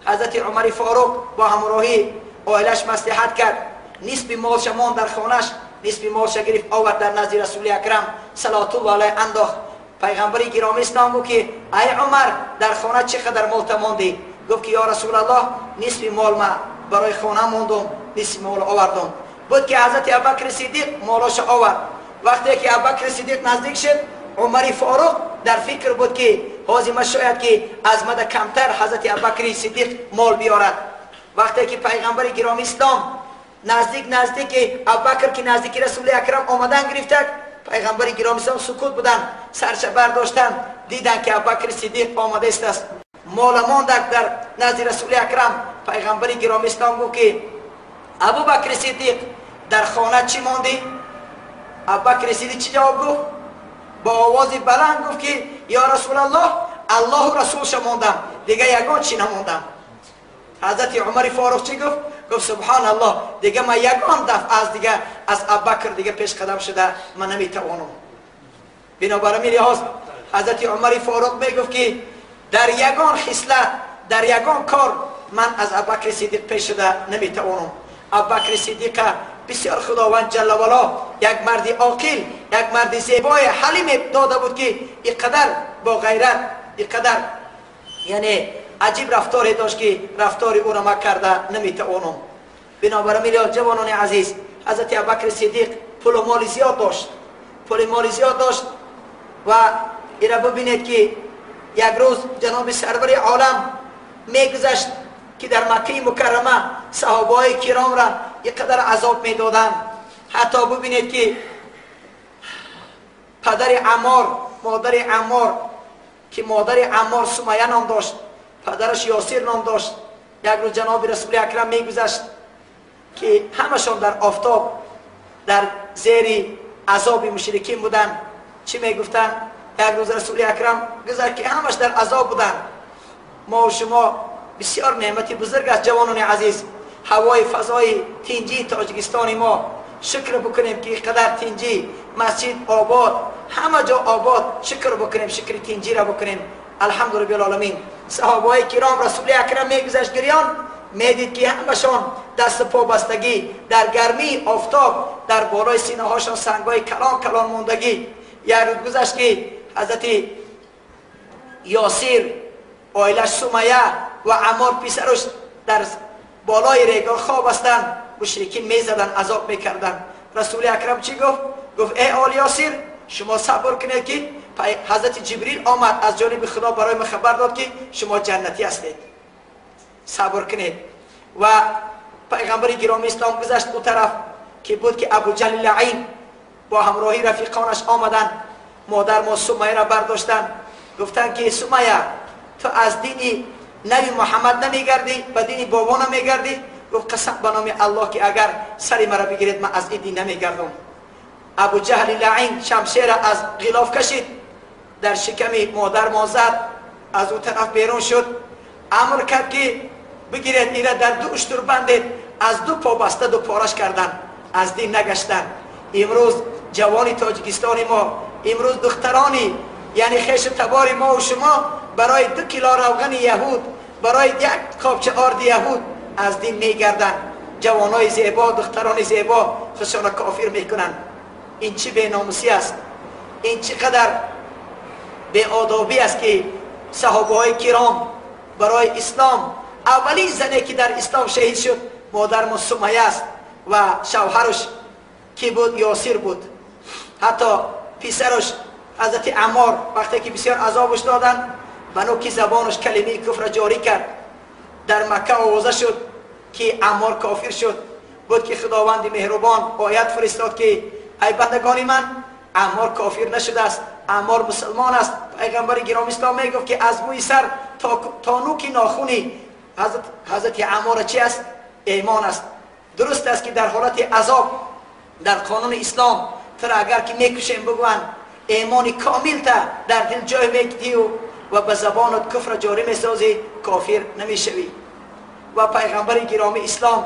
حضرت عمر فاروق با همراهی عائلش مصلحت کرد، نصف مالش ماند در خانهش، نصف مالش گرفت آورد در نزد رسول اکرم صلوات الله علیه انداخت. Пайғамбари гиромӣ ислом гуфт ки ай Умар, дар хона чӣ қадар мол мондӣ? Гуфт ки ё Расулаллоҳ, нисфи мол ма барои хона мондум, нисфи мол овардум. Буд ки ҳазрати Абубакри Сиддиқ молошо овард. Вақте ки Абубакри Сиддиқ наздик шуд, Умари Форуқ дар фикр буд ки ҳозир ма шояд ки аз мада камтар ҳазрати Абубакри Сиддиқ мол биёрад. Вақте ки пайғамбари гиромӣ ислом наздик наздики Абубакр ки наздики Расули Акрам омадан гирифтак, пайғамбари гиромӣ ислом сукут буданд, сарша бардоштанд, диданд ки Абубакри Сиддиқ омада истааст. Мола мондак дар назди Расули Акрам. Пайғамбари гиромӣ ислом гуфт ки Абубакри Сиддиқ, дар хона чӣ мондӣ? Абубакри Сиддиқ чӣ ҷавоб гуфт? Бо овози баланд гуфт ки ё Расулаллоҳ, Аллоҳу расулша мондам, дига ягон чӣ намондам. Ҳазрати Умари Форуқ чӣ гуфт? Гуфт субҳоналлоҳ, дига ман ягон дафъ аз дига аз Абубакр дига пешқадам шуда ман наметавонам. Бинобар ин лиҳоз ҳазрати Умари Форуқ мегуфт ки дар ягон хислат, дар ягон кор ман аз Абубакри Сиддиқ пеш шуда наметавонам. Абубакри Сиддиқа бисёр Худованд ҷалла вало як марди оқил, як марди зебои ҳалиме дода буд ки ин қадар бо ғайрат, ин қадар яъне аҷиб рафторе дошт ки рафтори ӯро ман карда наметавонам. Бинобар ин лиҳоз ҷавонони азиз, ҳазрати Абубакри Сиддиқ пулу моли зиёд дошт, пули моли зиёд дошт. Ва ира бибинед ки як рӯз ҷаноби сарвари олам мегузашт ки дар Маккаи Мукаррама саҳобаҳои киромра ин қадар азоб медоданд. Ҳатто бибинед ки падари Аммор, модари Аммор ки модари Аммор Сумая ном дошт, падараш Ёсир ном дошт. Як рӯз ҷаноби Расули Акрам мегузашт ки ҳамашон дар офтоб дар зери азоби мушрикин буданд. Чӣ мегуфтанд? Як рӯз Расули Акрам гузашт ки ҳамаш дар азоб буданд. Мо шумо бисёр неъмати бузург аст ҷавонони азиз, ҳавои фазои тинҷии Тоҷикистони мо. Шукр бикунем ки ин қадар тинҷӣ, масҷид обод, ҳама ҷо обод. Шукр бикунем, шукри тинҷиро бикунем. Алҳамду раббил оламин. Саҳобаҳои киром Расули Акрам мегузашт гирён, медид ки ҳамашон дасту побастагӣ дар гармии офтоб, дар болои синаҳошон сангҳои калон калон мондагӣ. Як рӯз гузашт ки ҳазрати Ёсир, оилаш Сумая ва Аммор писараш дар болои регор хоб ҳастанд. Мушрикин мезаданд, азоб мекарданд. Расули Акрам чӣ гуфт? Гуфт эй оли Ёсир, шумо сабр кунед ки ҳазрати Ҷибрил омад аз ҷониби Худо барои ма хабар дод ки шумо ҷаннатӣ ҳастед, сабр кунед. Ва пайғамбари гиромӣ ислом гузашт ӯ тараф ки буд ки Абуҷаҳли лаин бо ҳамроҳи рафиқонаш омаданд, модар мо Сумайяро бардоштанд, гуфтанд ки Сумайя, ту аз дини наби Муҳаммад намегардӣ, ба дини бобо намегардӣ? Гуфт қасам ба номи Аллоҳ ки агар сари маро бигиред ман аз ин дин намегардам. Абуҷаҳли лаин шамшера аз ғилоф кашид, дар шиками модар мо зад, аз ӯ тараф берун шуд. Амр кард ки бигиред ира дар ду уштур бандед, аз ду по баста ду пораш карданд, аз дин нагаштанд. Имрӯз ҷавони Тоҷикистони мо, имрӯз духтарони яъне хешу табори мо ва шумо барои 2 кило равғани яҳуд, барои як қобча орди яҳуд аз дин мегарданд. Ҷавонои зебо, духтарони зебо худшонро кофир мекунанд. Ин чӣ беномусӣ аст? Ин чӣ қадар беодобӣ аст ки саҳобаҳои киром барои ислом, аввалин зане ки дар ислом шаҳид шуд модармо Сумая аст ва шавҳараш ки буд Ёсир буд. Ҳатто писараш ҳазрати Аммор вақте ки бисёр азобаш доданд, ба нуки забонаш калимаи куфра ҷорӣ кард. Дар Макка овоза шуд ки Аммор кофир шуд. Буд ки Худованди меҳрубон оят фиристод ки ай бандагони ман, Аммор кофир нашудааст, Аммор мусулмон аст. Пайғамбари гиромӣ ислом мегуфт ки аз мӯи сар то нуки нохуни ҳазрати Аммора чи аст? Эймон аст. Дуруст аст ки дар ҳолати азоб дар қонуни ислом туро агар ки мекушем бигӯянд, эймони комилта дар дил ҷой мегирию ва ба забонат куфра ҷорӣ месозӣ, кофир намешавӣ. Ва пайғамбари гиромӣ ислом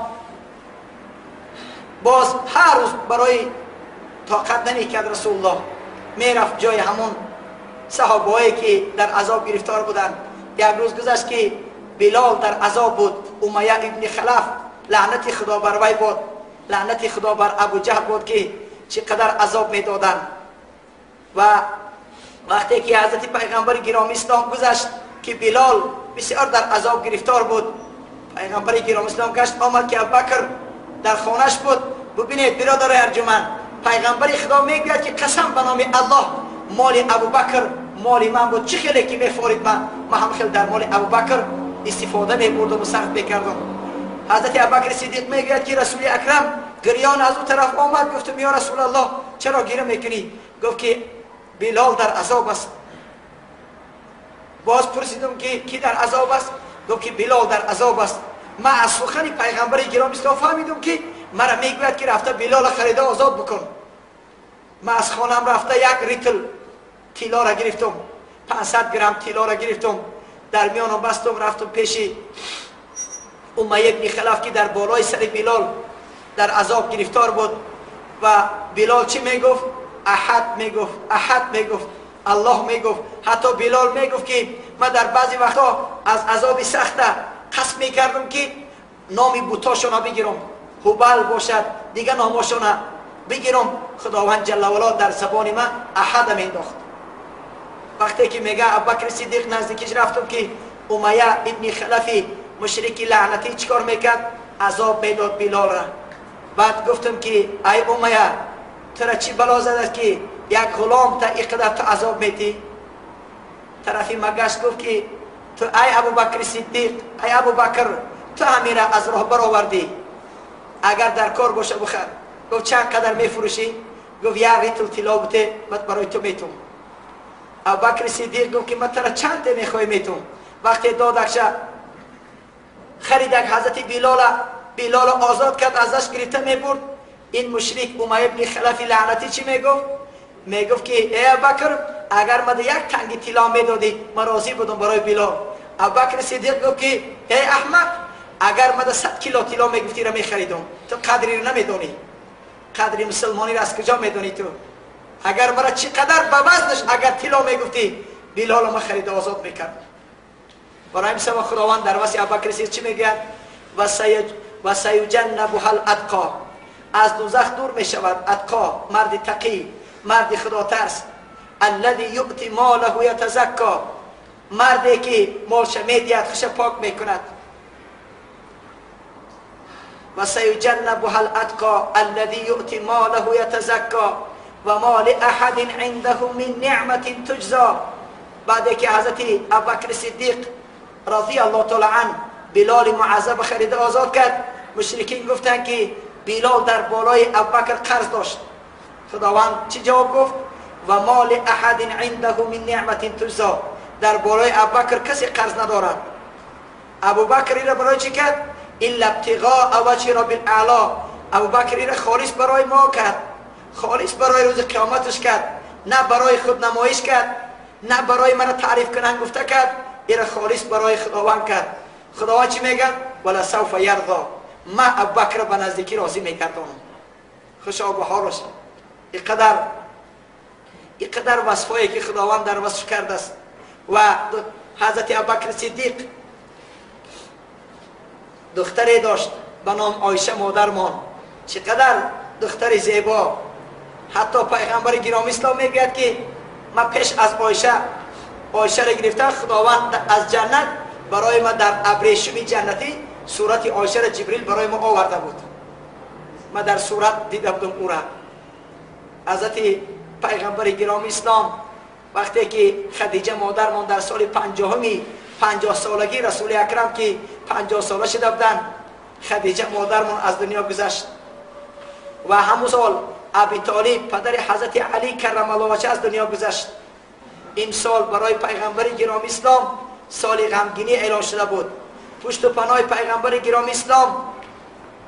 боз ҳар рӯз барои тоқат намекард Расулуллоҳ, мерафт ҷои ҳамон саҳобаҳое ки дар азоб гирифтор буданд. Як рӯз гузашт ки Билол дар азоб буд. Умайя ибни Халаф, лаънати Худо бар вай буд, лаънати Худо бар Абуҷаҳл буд ки чӣ қадар азоб медоданд. Ва وقتی که حضرت پیغمبر گرامی اسلام گذشت که بلال بسیار در عذاب گرفتار بود، پیغمبر گرامی اسلام گشت آمد که ابوبکر در خانهش بود. ببینید برادر ارجمند، پیغمبر خدا میگوید که قسم به نام الله مال ابوبکر مال من بود، چه خیلی که میفورید من هم خیلی در مال ابوبکر استفاده میبردم و صرف میکردم. حضرت ابوبکر صدیق میگوید که رسول اکرم گریان از اون طرف آمد، گفتم یا رسول الله چرا گریه میکنی؟ گفت که بلال در عذاب است. باز پرسیدم که کی در عذاب است؟ گفت که بلال در عذاب است. من از سخن پیغمبر گرامی اسلام فهمیدم که مرا میگوید که رفته بلال خریده آزاد بکن. من از خانم رفته یک ریتل طلا را گرفتم، 500 گرم طلا را گرفتم، در میانم بستم، رفتم پیش امیه ابن خلف که در بالای سر بلال در عذاب گرفتار بود. و بلال چی میگفت؟ احد میگفت، احد میگفت، الله میگفت. حتی بلال میگفت که من در بعضی وقتا از عذاب سخته قصد میکردم که نام بوتاشون بگیرم، هبل باشد دیگه ناماشون بگیرم، خداوند جل وعلا در زبان من احد مینداخت. وقتی که میگه ابوبکر صدیق نزدیکش رفتم که امیه ابن خلفی مشرک لعنتی چیکار میکرد؟ عذاب میداد بلال را. بعد گفتم که ای امیه تو را چی بلا زد که یک غلام تا اینقدر تو عذاب میدی؟ طرفی مگش گفت که تو ای ابوبکر صدیق، ای ابوبکر، تو همیره از راه برآوردی، اگر در کار باشه بخر. گفت چند قدر میفروشی؟ گفت یک ریتل طلا بوده من برای تو میتونم. ابوبکر صدیق گفت که من تو را چند میخوای میتونم. وقتی دادکشه خریدک حضرت بلال آزاد کرد، ازش گرفته میبرد. این مشرک امیه ابن خلف لعنتی چی میگفت؟ میگفت که ای ابوبکر اگر من یک تنگ طلا میدادی من راضی بودم برای بلال. ابوبکر صدیق گفت که ای احمق، اگر من 100 کیلو طلا میگفتی را میخریدم، تو قدری را نمیدانی، قدری مسلمانی را از کجا میدانی تو؟ اگر مرا چقدر به وزنش اگر طلا میگفتی بلال ما خرید آزاد میکرد. برای این سبب خداوند در وصف ابوبکر صدیق چی میگه؟ و سیجنبها الاتقا، از دوزخ دور میشود. اتقا مرد تقی، مرد خدا ترس. الذی یؤتی ماله یتزکا، مردی که مالش میدید خوش پاک میکند. و سیجنبها الاتقا الذی یؤتی ماله یتزکا و ما لأحد عنده من نعمت تجزا. بعد که حضرت ابوبکر صدیق رضی الله تعالی عنه بلال معذب خرید آزاد کرد، مشرکین گفتند که بلال در بالای ابوبکر قرض داشت. خداوند چی جواب گفت؟ و ما لأحد عنده من نعمت تجزا، در بالای ابوبکر کسی قرض ندارد. ابوبکر را برای چی کرد؟ الا ابتغاء وجه رب الاعلی. ابوبکر را خالص برای ما کرد، خالص برای روز قیامتش کرد، نه برای خود نمایش کرد، نه برای من تعریف کنن گفته کرد، ایرا خالص برای خداوند کرد. خداوند چی میگه؟ ولا سوف یرضا، ما ابوبکر به نزدیکی راضی میکردم. خوشا به حالش. اینقدر وصفایی که خداوند در وصف کرده است. و حضرت ابوبکر صدیق دختری داشت به نام عایشه مادرمان، چقدر دختر زیبا. حتی پیغمبر گرامی اسلام میگوید که من پیش از عایشه را گرفته، خداوند از جنت برای ما در ابریشم جنتی صورت عایشه را جبریل برای ما آورده بود، من در صورت دیده بودم او را. حضرت پیغمبر گرامی اسلام وقتی که خدیجه مادرمان در سال 50 سالگی رسول اکرم که 50 ساله شده بودند، خدیجه مادرمان از دنیا گذشت. و همون سال ابی طالب پدر حضرت علی کرم الله وجهه از دنیا گذشت. این سال برای پیغمبر گرامی اسلام سال غمگینی اعلان شده بود. پشت و پناه پیغمبر گرامی اسلام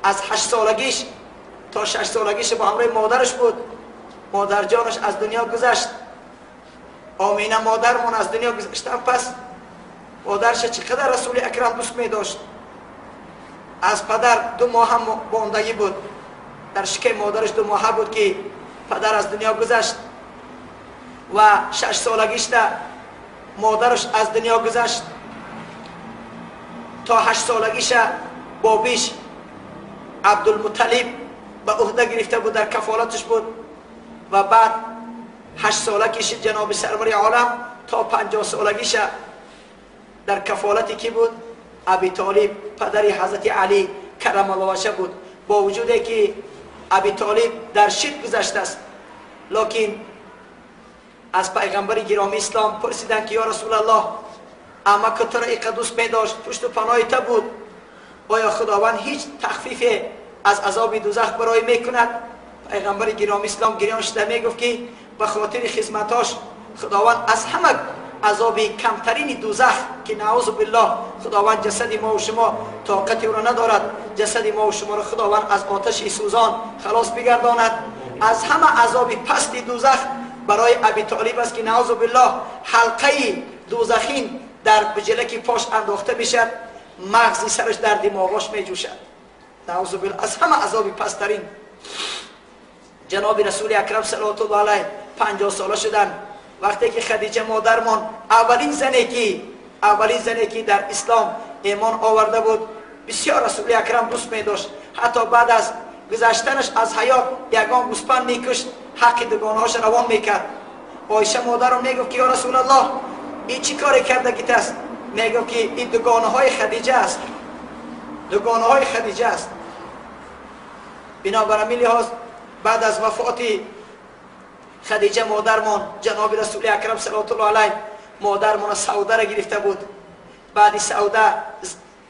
از 8 سالگیش تا 6 سالگیش با همراه مادرش بود. مادر جانش از دنیا گذشت. آمینه مادرمان از دنیا گذشتن، پس مادرش چقدر رسول اکرم دوست می داشت. از پدر 2 ماه هم باندگی بود، در شکم مادرش 2 ماه بود که پدر از دنیا گذشت. و 6 سالگیش مادرش از دنیا گذشت. تا 8 سالگیش بابیش عبدالمطلب به عهده گرفته بود، در کفالتش بود. و بعد 8 сола кишид ҷаноби сарвари олам то 50 солагиша дар кафолати ки буд? Аби Толиб, падари ҳазрати Али каррамаллоҳу ваҷҳа буд. Бо вуҷуде ки Аби Толиб дар ширк гузаштааст, лекин аз пайғамбари гиромии ислом пурсиданд ки ё Расулаллоҳ, амака туро иқа дӯст медошт, пушту паноҳи ту буд, оё Худованд ҳеҷ тахфифе аз азоби дӯзах барои мекунад? Пайғамбари гиромии ислом гирён шуда мегуфт ки ба хотири хизматош Худованд аз ҳама азоби камтарини дӯзах ки наъузу биллоҳ Худованд ҷасади мо ва шумо тоқати ӯро надорад, ҷасади мо ва шуморо Худованд аз оташи сӯзон халос бигардонад, аз ҳама азоби пасти дӯзах барои Аби Толиб аст ки наъузу биллоҳ ҳалқаи дӯзахин дар биҷилаки пош андохта мешавад, мағзи сараш дар димоғош меҷӯшад. Наъузу биллоҳ, аз ҳама азоби пасттарин. Ҷаноби Расули Акрам салавотуллоҳи алайҳ 50 сола шуданд вақте ки Хадиҷа модармон, аввалин зане ки дар ислом имон оварда буд, бисёр Расули Акрам дӯст медошт. Ҳатто баъд аз гузаштанаш аз ҳаёт ягон гӯспанд мекушт, ҳаққи дугонаҳоша равон мекард. Оиша модарам мегуфт ки ё Расулаллоҳ, ин чӣ коре кардагит аст? Мегуфт ки ин дугонаҳои Хадиҷа аст, дугонаҳои Хадиҷа аст. Бинобар ҳамин лиҳоз баъд аз вафоти Хадиҷа модармон, ҷаноби Расули Акрам салавотуллоҳи алайҳ модармона Саударо гирифта буд. Баъди Сауда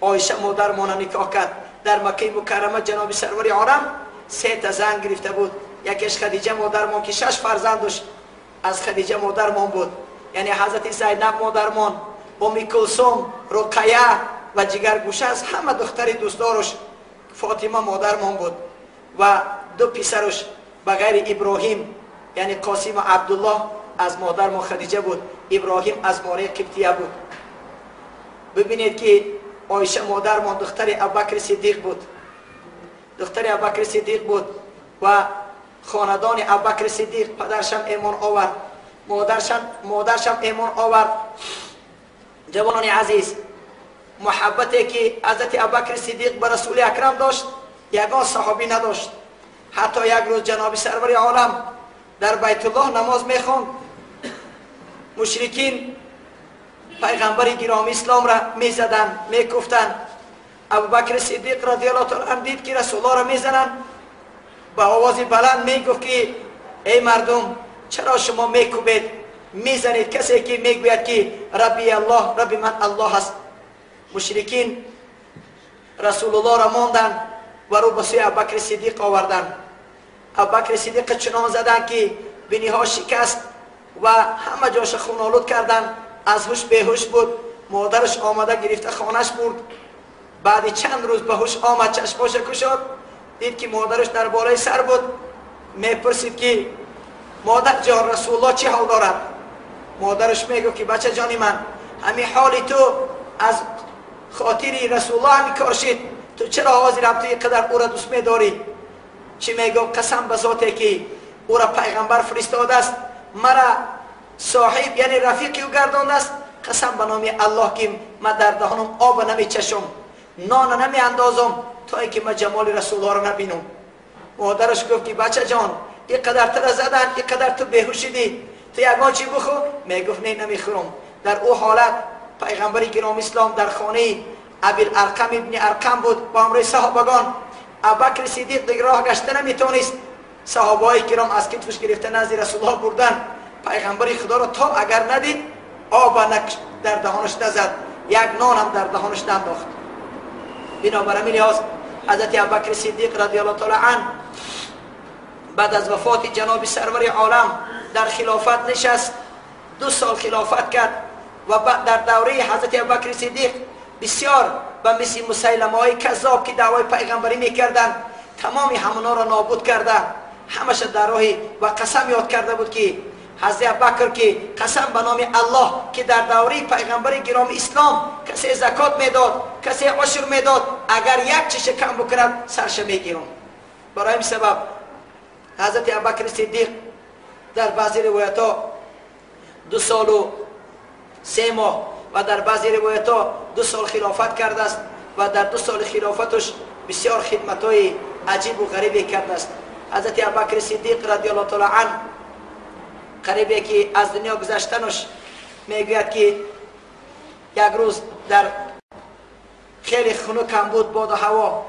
Оиша модармона никоҳ кард. Дар Маккаи Мукаррама ҷаноби сарвари олам 3 та зан гирифта буд. Якеш Хадиҷа модармон ки 6 фарзанд дошт, аз Хадиҷа модармон буд, яъне ҳазрати Зайнаб модармон, Умми Кулсум, Руқая ва ҷигаргӯша аз ҳама духтари дӯстдорош Фотима модармон буд ва 2 писарош ба ғайри Иброҳим, яъне Қосим ва Абдуллоҳ аз модармон Хадиҷа буд. Иброҳим аз мораи Қибтия буд. Бибинед ки Оиша модармон духтари Абубакри Сиддиқ буд, духтари Абубакри Сиддиқ буд ва хонадони Абубакри Сиддиқ, падаршам имон овард, модаршам имон овард. Ҷавонони азиз, муҳаббате ки ҳазрати Абубакри Сиддиқ ба Расули Акрам дошт, ягон саҳобӣ надошт. Ҳатто як рӯз ҷаноби сарвари олам дар Байтуллоҳ намоз мехонд, мушрикин пайғамбари гиромии исломра мезаданд, мекуфтанд. Абубакри Сиддиқ радиаллоҳу таала анҳу дид ки Расуллоҳро мезананд, ба овози баланд мегуфт ки эй мардум, чаро шумо мекӯбед, мезанед касе ки мегӯяд ки Рабби Аллоҳ, Рабби ман Аллоҳ аст? Мушрикин Расулуллоҳро монданд ва рӯ ба сӯи Абубакри Сиддиқ оварданд. Абубакри Сиддиқ чунон заданд ки биниҳо шикаст ва ҳама ҷоша хунолуд карданд, аз ҳуш беҳуш буд. Модараш омада гирифта хонаш бурд. Баъди чанд рӯз ба ҳуш омад, чашмоша кушод, дид ки модараш дар болои сар буд. Мепурсид ки модарҷон, Расулуллоҳ чӣ ҳол дорад? Модараш мегуфт ки бачаҷони ман, ҳамин ҳоли ту аз хотири Расулуллоҳ ҳамин кор шид, ту чаро ҳозирам ту ин қадар ӯро дӯст медорӣ? Чӣ мегуфт? Қасам ба зоте ки ӯро пайғамбар фиристодааст, мара соҳиб яъне рафиқи ӯ гардондааст, қасам ба номи Аллоҳ ки ман дар даҳонам оба намечашам, нона намеандозам то ин ки ман ҷамоли Расулуллоҳро набинам. Модараш гуфт ки бачаҷон, ин қадар тура заданд, ин қадар ту беҳуш шидӣ, ту ягон чӣ бихӯр? Мегуфт не, намехӯрам. Дар ӯ ҳолат пайғамбари гиромии ислом дар хонаи Абил Арқам ибни Арқам буд бо ҳамроҳи саҳобагон. Абубакри Сиддиқ дигар роҳ гашта наметавонист. Саҳобаҳои киром аз китфаш гирифта назди Расулуллоҳ бурданд. Пайғамбари Худоро то агар надид, оба дар даҳонаш назад, як нонам дар даҳонаш нандохт. Бинобар ҳамин лиҳоз ҳазрати Абубакри Сиддиқ радиаллоҳу таала анҳу баъд аз вафоти ҷаноби сарвари олам дар хилофат нишаст, 2 сол хилофат кард ва дар давраи ҳазрати Абубакри Сиддиқ бисёр ба мисли мусайламаҳои каззоб ки даъвои пайғамбарӣ мекарданд, тамоми ҳамонҳоро нобуд карда, ҳамаша дар роҳи ва қасам ёд карда буд ки ҳазрати Абубакр ки қасам ба номи Аллоҳ ки дар давраи пайғамбари гиромии ислом касе закот медод, касе ушр медод, агар як чиша кам бикунад сарша мегирам. Барои ин сабаб ҳазрати Абубакри Сиддиқ дар баъзе ривоятҳо 2 солу 3 моҳ ва дар баъзе ривоятҳо 2 сол хилофат кардааст ва дар 2 соли хилофаташ бисёр хидматҳои аҷибу ғарибе кардааст. Ҳазрати Абубакри Сиддиқ радиаллоҳу таала анҳу قریبه که از دنیا گذشتنش میگوید که یک روز در خیلی خنک هم بود باد و هوا،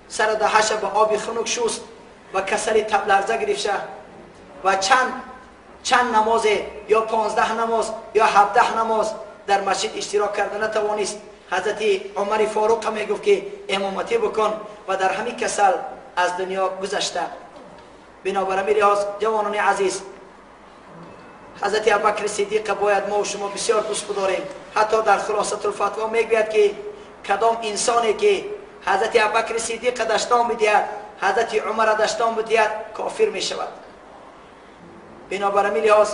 سر دهش با آب خنک شست و کسری تب لرزه گرفت و چند نماز یا 15 نماز یا 17 نماز در مسجد اشتراک کرده نتوانست. حضرت عمر فاروق هم میگفت که امامتی بکن و در همین کسل از دنیا گذشته. بنابراین لحاظ جوانان عزیز، حضرت ابوبکر صدیق باید ما و شما بسیار دوست بداریم. حتی در خلاصة الفتوا میگوید که کدام انسانی که حضرت ابوبکر صدیق دشتان بدهد، حضرت عمر دشتان بدهد، کافر میشود. بنابراین لحاظ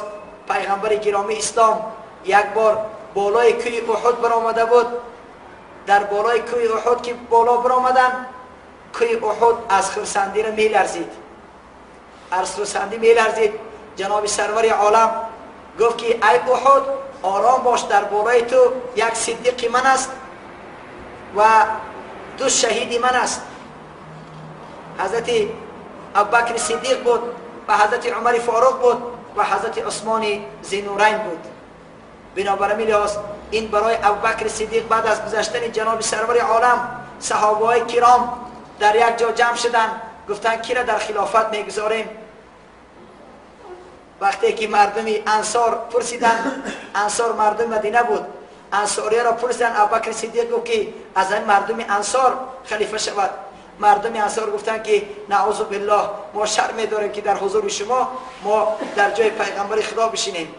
پیغمبر گرامی اسلام یک بار بالای کوه احد برآمده بود. در بالای کوه احد که بالا برآمدن، کوه احد از خرسندی را میلرزید، از خرسندی میلرزید. جناب سرور عالم گفت که ای احد آرام باش، در بالای تو یک صدیق من است و دو شهید من است. حضرت ابوبکر صدیق بود و حضرت عمر فاروق بود و حضرت عثمان ذی‌نورین بود. بنابراین لحاظ این برای ابوبکر صدیق بعد از گذشتن جناب سرور عالم، صحابه های کرام در یک جا جمع شدند، گفتند کی را در خلافت میگذاریم؟ وقتی که مردم انصار پرسیدند، انصار مردم مدینه بود، انصاری را پرسیدند، ابوبکر صدیق گفت که از این مردم انصار خلیفه شود. مردم انصار گفتند که نعوذ بالله، ما شرم داریم که در حضور شما ما در جای پیغمبر خدا بشینیم.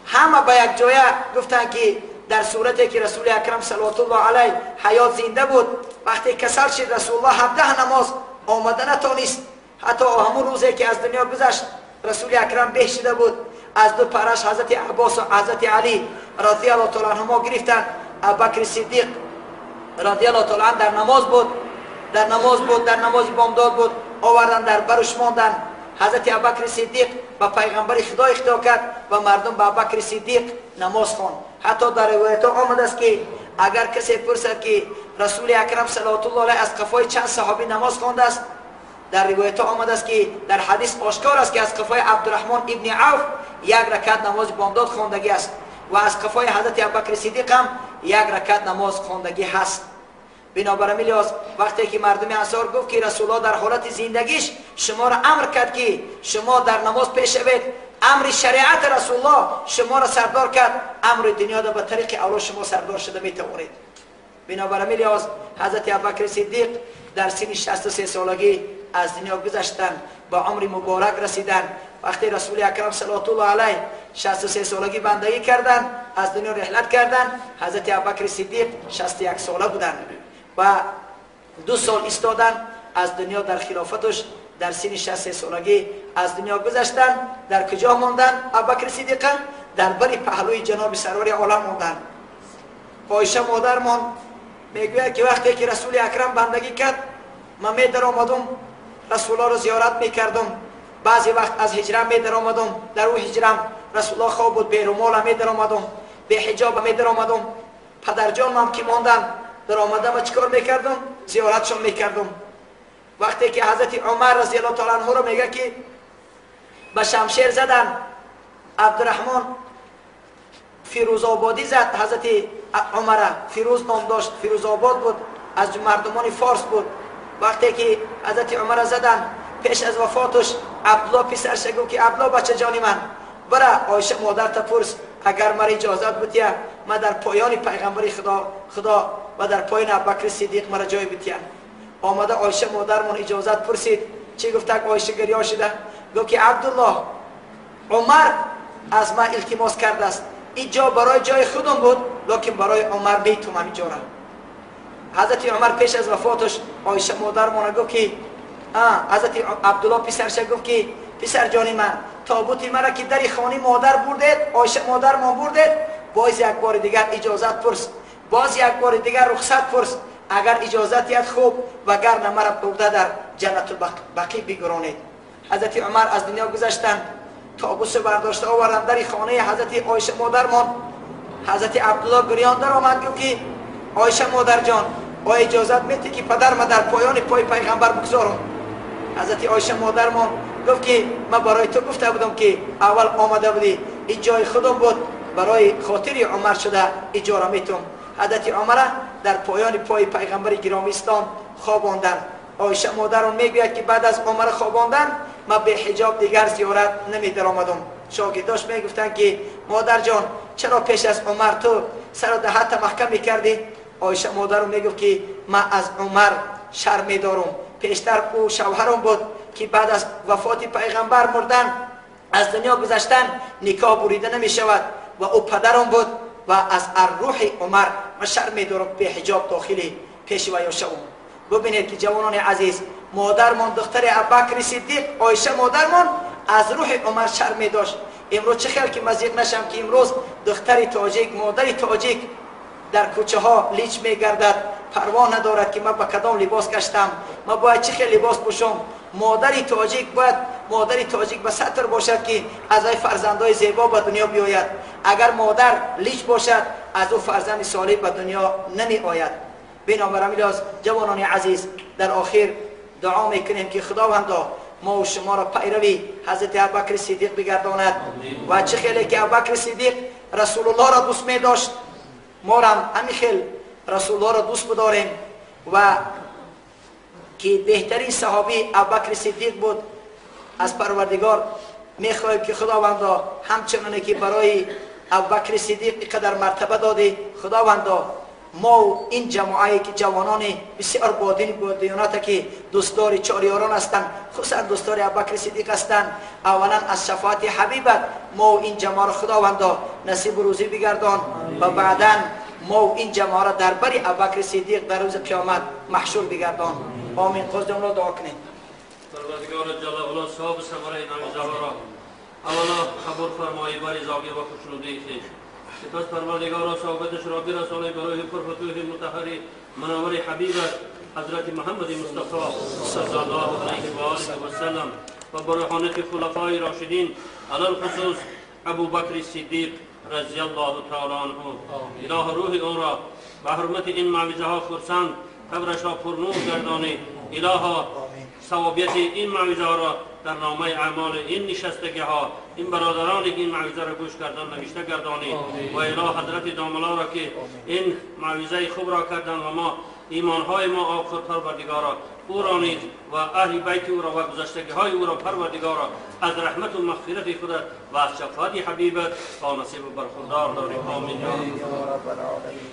همه به یک جای گفتند که در صورتی که رسول اکرم صلوات الله علیه حیات زنده بود، وقتی کسل شد رسول الله 17 نماز آمده نتانست. حتی همون روزی که از دنیا گذشت رسول اکرم به شده بود، از دو پرش حضرت عباس و حضرت علی رضی الله تعالی عنهما گرفتند. ابوبکر صدیق رضی الله تعالی عنه در نماز بود، در نماز بود، در نماز بامداد بود، آوردن در برش ماندن. حضرت ابوبکر صدیق به پیغمبر خدا اقتدا کرد و مردم به ابوبکر صدیق نماز خواند. حتی در روایت آمده است که اگر کسی پرسد که رسول اکرم صلوات الله علیه از قفای چند صحابی نماز خوانده است، در روایت آمده است که در حدیث آشکار است که از قفای عبدالرحمن ابن عوف یک رکعت نماز بامداد خواندگی است و از قفای حضرت ابوبکر صدیق هم یک رکعت نماز خواندگی هست. بنابراین لحاظ وقتی که مردم انصار گفت که رسول الله در حالت زندگیش شما را امر کرد که شما در نماز پیش شوید، امر شریعت رسول الله شما را سردار کرد، امر دنیا را به طریق اولا شما سردار شده می توانید. بنابراین لحاظ حضرت ابوبکر صدیق در سن 63 سالگی از دنیا گذشتند، با عمر مبارک رسیدند. وقتی رسول اکرم صلوات الله علیه 63 سالگی بندگی کردند، از دنیا رحلت کردند، حضرت ابوبکر صدیق 61 ساله بودند و 2 سال ایستادند از دنیا در خلافتش در سن 63 سالگی از دنیا گذشتند. در کجا ماندند؟ ابوبکر صدیق در بر پهلوی جناب سرور عالم ماندند. عایشه مادرمان میگوید که وقتی که رسول اکرم بندگی کرد، من می در آمدم رسول الله را زیارت میکردم. بعضی وقت از هجرم می در آمدم، در او هجرم رسول الله خواب بود، به رومال می در آمدم، به حجاب می در آمدم. پدرجان هم که ماندن در آمدم چیکار میکردم؟ زیارتشان میکردم. وقتی که حضرت عمر رضی الله تعالی عنه را میگه که به شمشیر زدن، عبدالرحمن فیروزآبادی زد حضرت عمر، فیروز نام داشت، فیروزآباد بود، از مردمان فارس بود. وقتی که حضرت عمر زدن، پیش از وفاتش عبدالله پسرش گفت که عبدالله بچه جان من، برا عایشه مادر تا پرس اگر مرا اجازت بتیه من در پایان پیغمبر خدا و در پایان ابوبکر صدیق مرا جای بتیه. آمده عایشه مادرمون اجازت پرسید. چی گفت؟ عایشه گریان شده گفت که عبدالله عمر از من التماس کرده است، این جا برای جای خودم بود، لکن برای عمر میتونم اینجا را. حضرت عمر پیش از وفاتش عایشه مادرمون گفت که حضرت عبدالله پسرش گفت که پسر جان من، تابوت مرا که در خانه مادر بردید، عایشه مادرمان بردید، باز یک بار دیگر اجازت پرس، باز یک بار دیگر رخصت پرس، اگر اجازت یاد خوب، وگرنه مرا برده در جنت البقیع بگرانید. حضرت عمر از دنیا گذشتند، تابوت برداشته آوردن در خانه حضرت عایشه مادرمان. حضرت عبدالله گریان در آمد گفت که عایشه مادر جان، آیا اجازت میتی که پدر ما در پایان پای پیغمبر بگذارم؟ حضرت عایشه مادرمان گفت که من برای تو گفته بودم که اول آمده بودی، این جای خودم بود، برای خاطر عمر شده اجاره میتم. حضرت عمر در پایان پای پیغمبر گرامی اسلام خواباندن. عایشه مادرم میگوید که بعد از عمر خواباندن من به حجاب دیگر زیارت نمی درآمدم. شاگرداش میگفتن که مادر جان چرا پیش از عمر تو سر دهت محکم میکردی؟ عایشه مادرم میگفت که من از عمر شرم میدارم، پیشتر او شوهرم بود که بعد از وفات پیغمبر مردن از دنیا گذشتن نکاح بریده نمی شود و او پدرم بود و از روح عمر من شرم میدارم به حجاب داخلی پیش و یا شوم. ببینید که جوانان عزیز، مادرمان دختر ابوبکر صدیق عایشه مادرمان از روح عمر شرم میداشت. امروز چه خیال که مزیق نشم که امروز دختر تاجیک، مادر تاجیک در کوچه ها لیچ میگردد، پروا ندارد که من به کدام لباس گشتم، من باید چه خیلی لباس پوشم. مادر تاجیک باید مادر تاجیک به ستر باشد که از ای فرزندای زیبا به دنیا بیاید. اگر مادر لیچ باشد از او فرزند صالح به دنیا نمی آید. بنابراین جوانان عزیز، در آخر دعا میکنیم که خداوندا ما و شما را پیروی حضرت ابوبکر صدیق بگرداند و چه خیلی که ابوبکر صدیق رسول الله را دوست می داشت، ما را هم همین خیل رسول الله را دوست بداریم و که بهترین صحابی ابوبکر صدیق بود. از پروردگار میخواهیم که خداوندا همچنانه که برای ابوبکر صدیق اینقدر مرتبه دادی، خداوندا ما و این جماعه که جوانان بسیار با دین با دیانت که دوستدار چاریاران هستند، خصوصا دوستدار ابوبکر صدیق هستند، اولا از شفاعت حبیبت ما و این جماعه را خداوندا نصیب روزی بگردان و بعدا ما و این جماعه را در بر ابوبکر صدیق در روز قیامت محشور بگردان. آمین. قصد را دعا کنیم. پروردگار جل علا صاحب ثمره نویزه را اولا قبول فرمایی بر رضاگی و خوشنودی خویش. سپس پروردگار صحبتش را برسانه برای پرفتوح مطهر منور حبیبش حضرت محمد مصطفی صلی الله علیه و آله و سلم و برهانت خلفای راشدین علی الخصوص ابوبکر صدیق رضی الله تعالی عنه. اله روح او را به حرمت این معجزه ها خرسند، قبرش را پرنور گردانی. الها ثوابیت این معجزه ها را در نامه اعمال این نشستگی ها، این برادرانی که این معجزه را گوش کردن نوشته گردانی و اله حضرت داملا را که این معجزه خوب را کردن و ما ایمانهای ما آخر پروردگارا او را نیز و اهل بیت او را و گذشتگی های او را پروردگارا از رحمت و مغفرت خود و از شفاعت حبیبت با نصیب و برخوردار داری. آمین یا رب العالمین.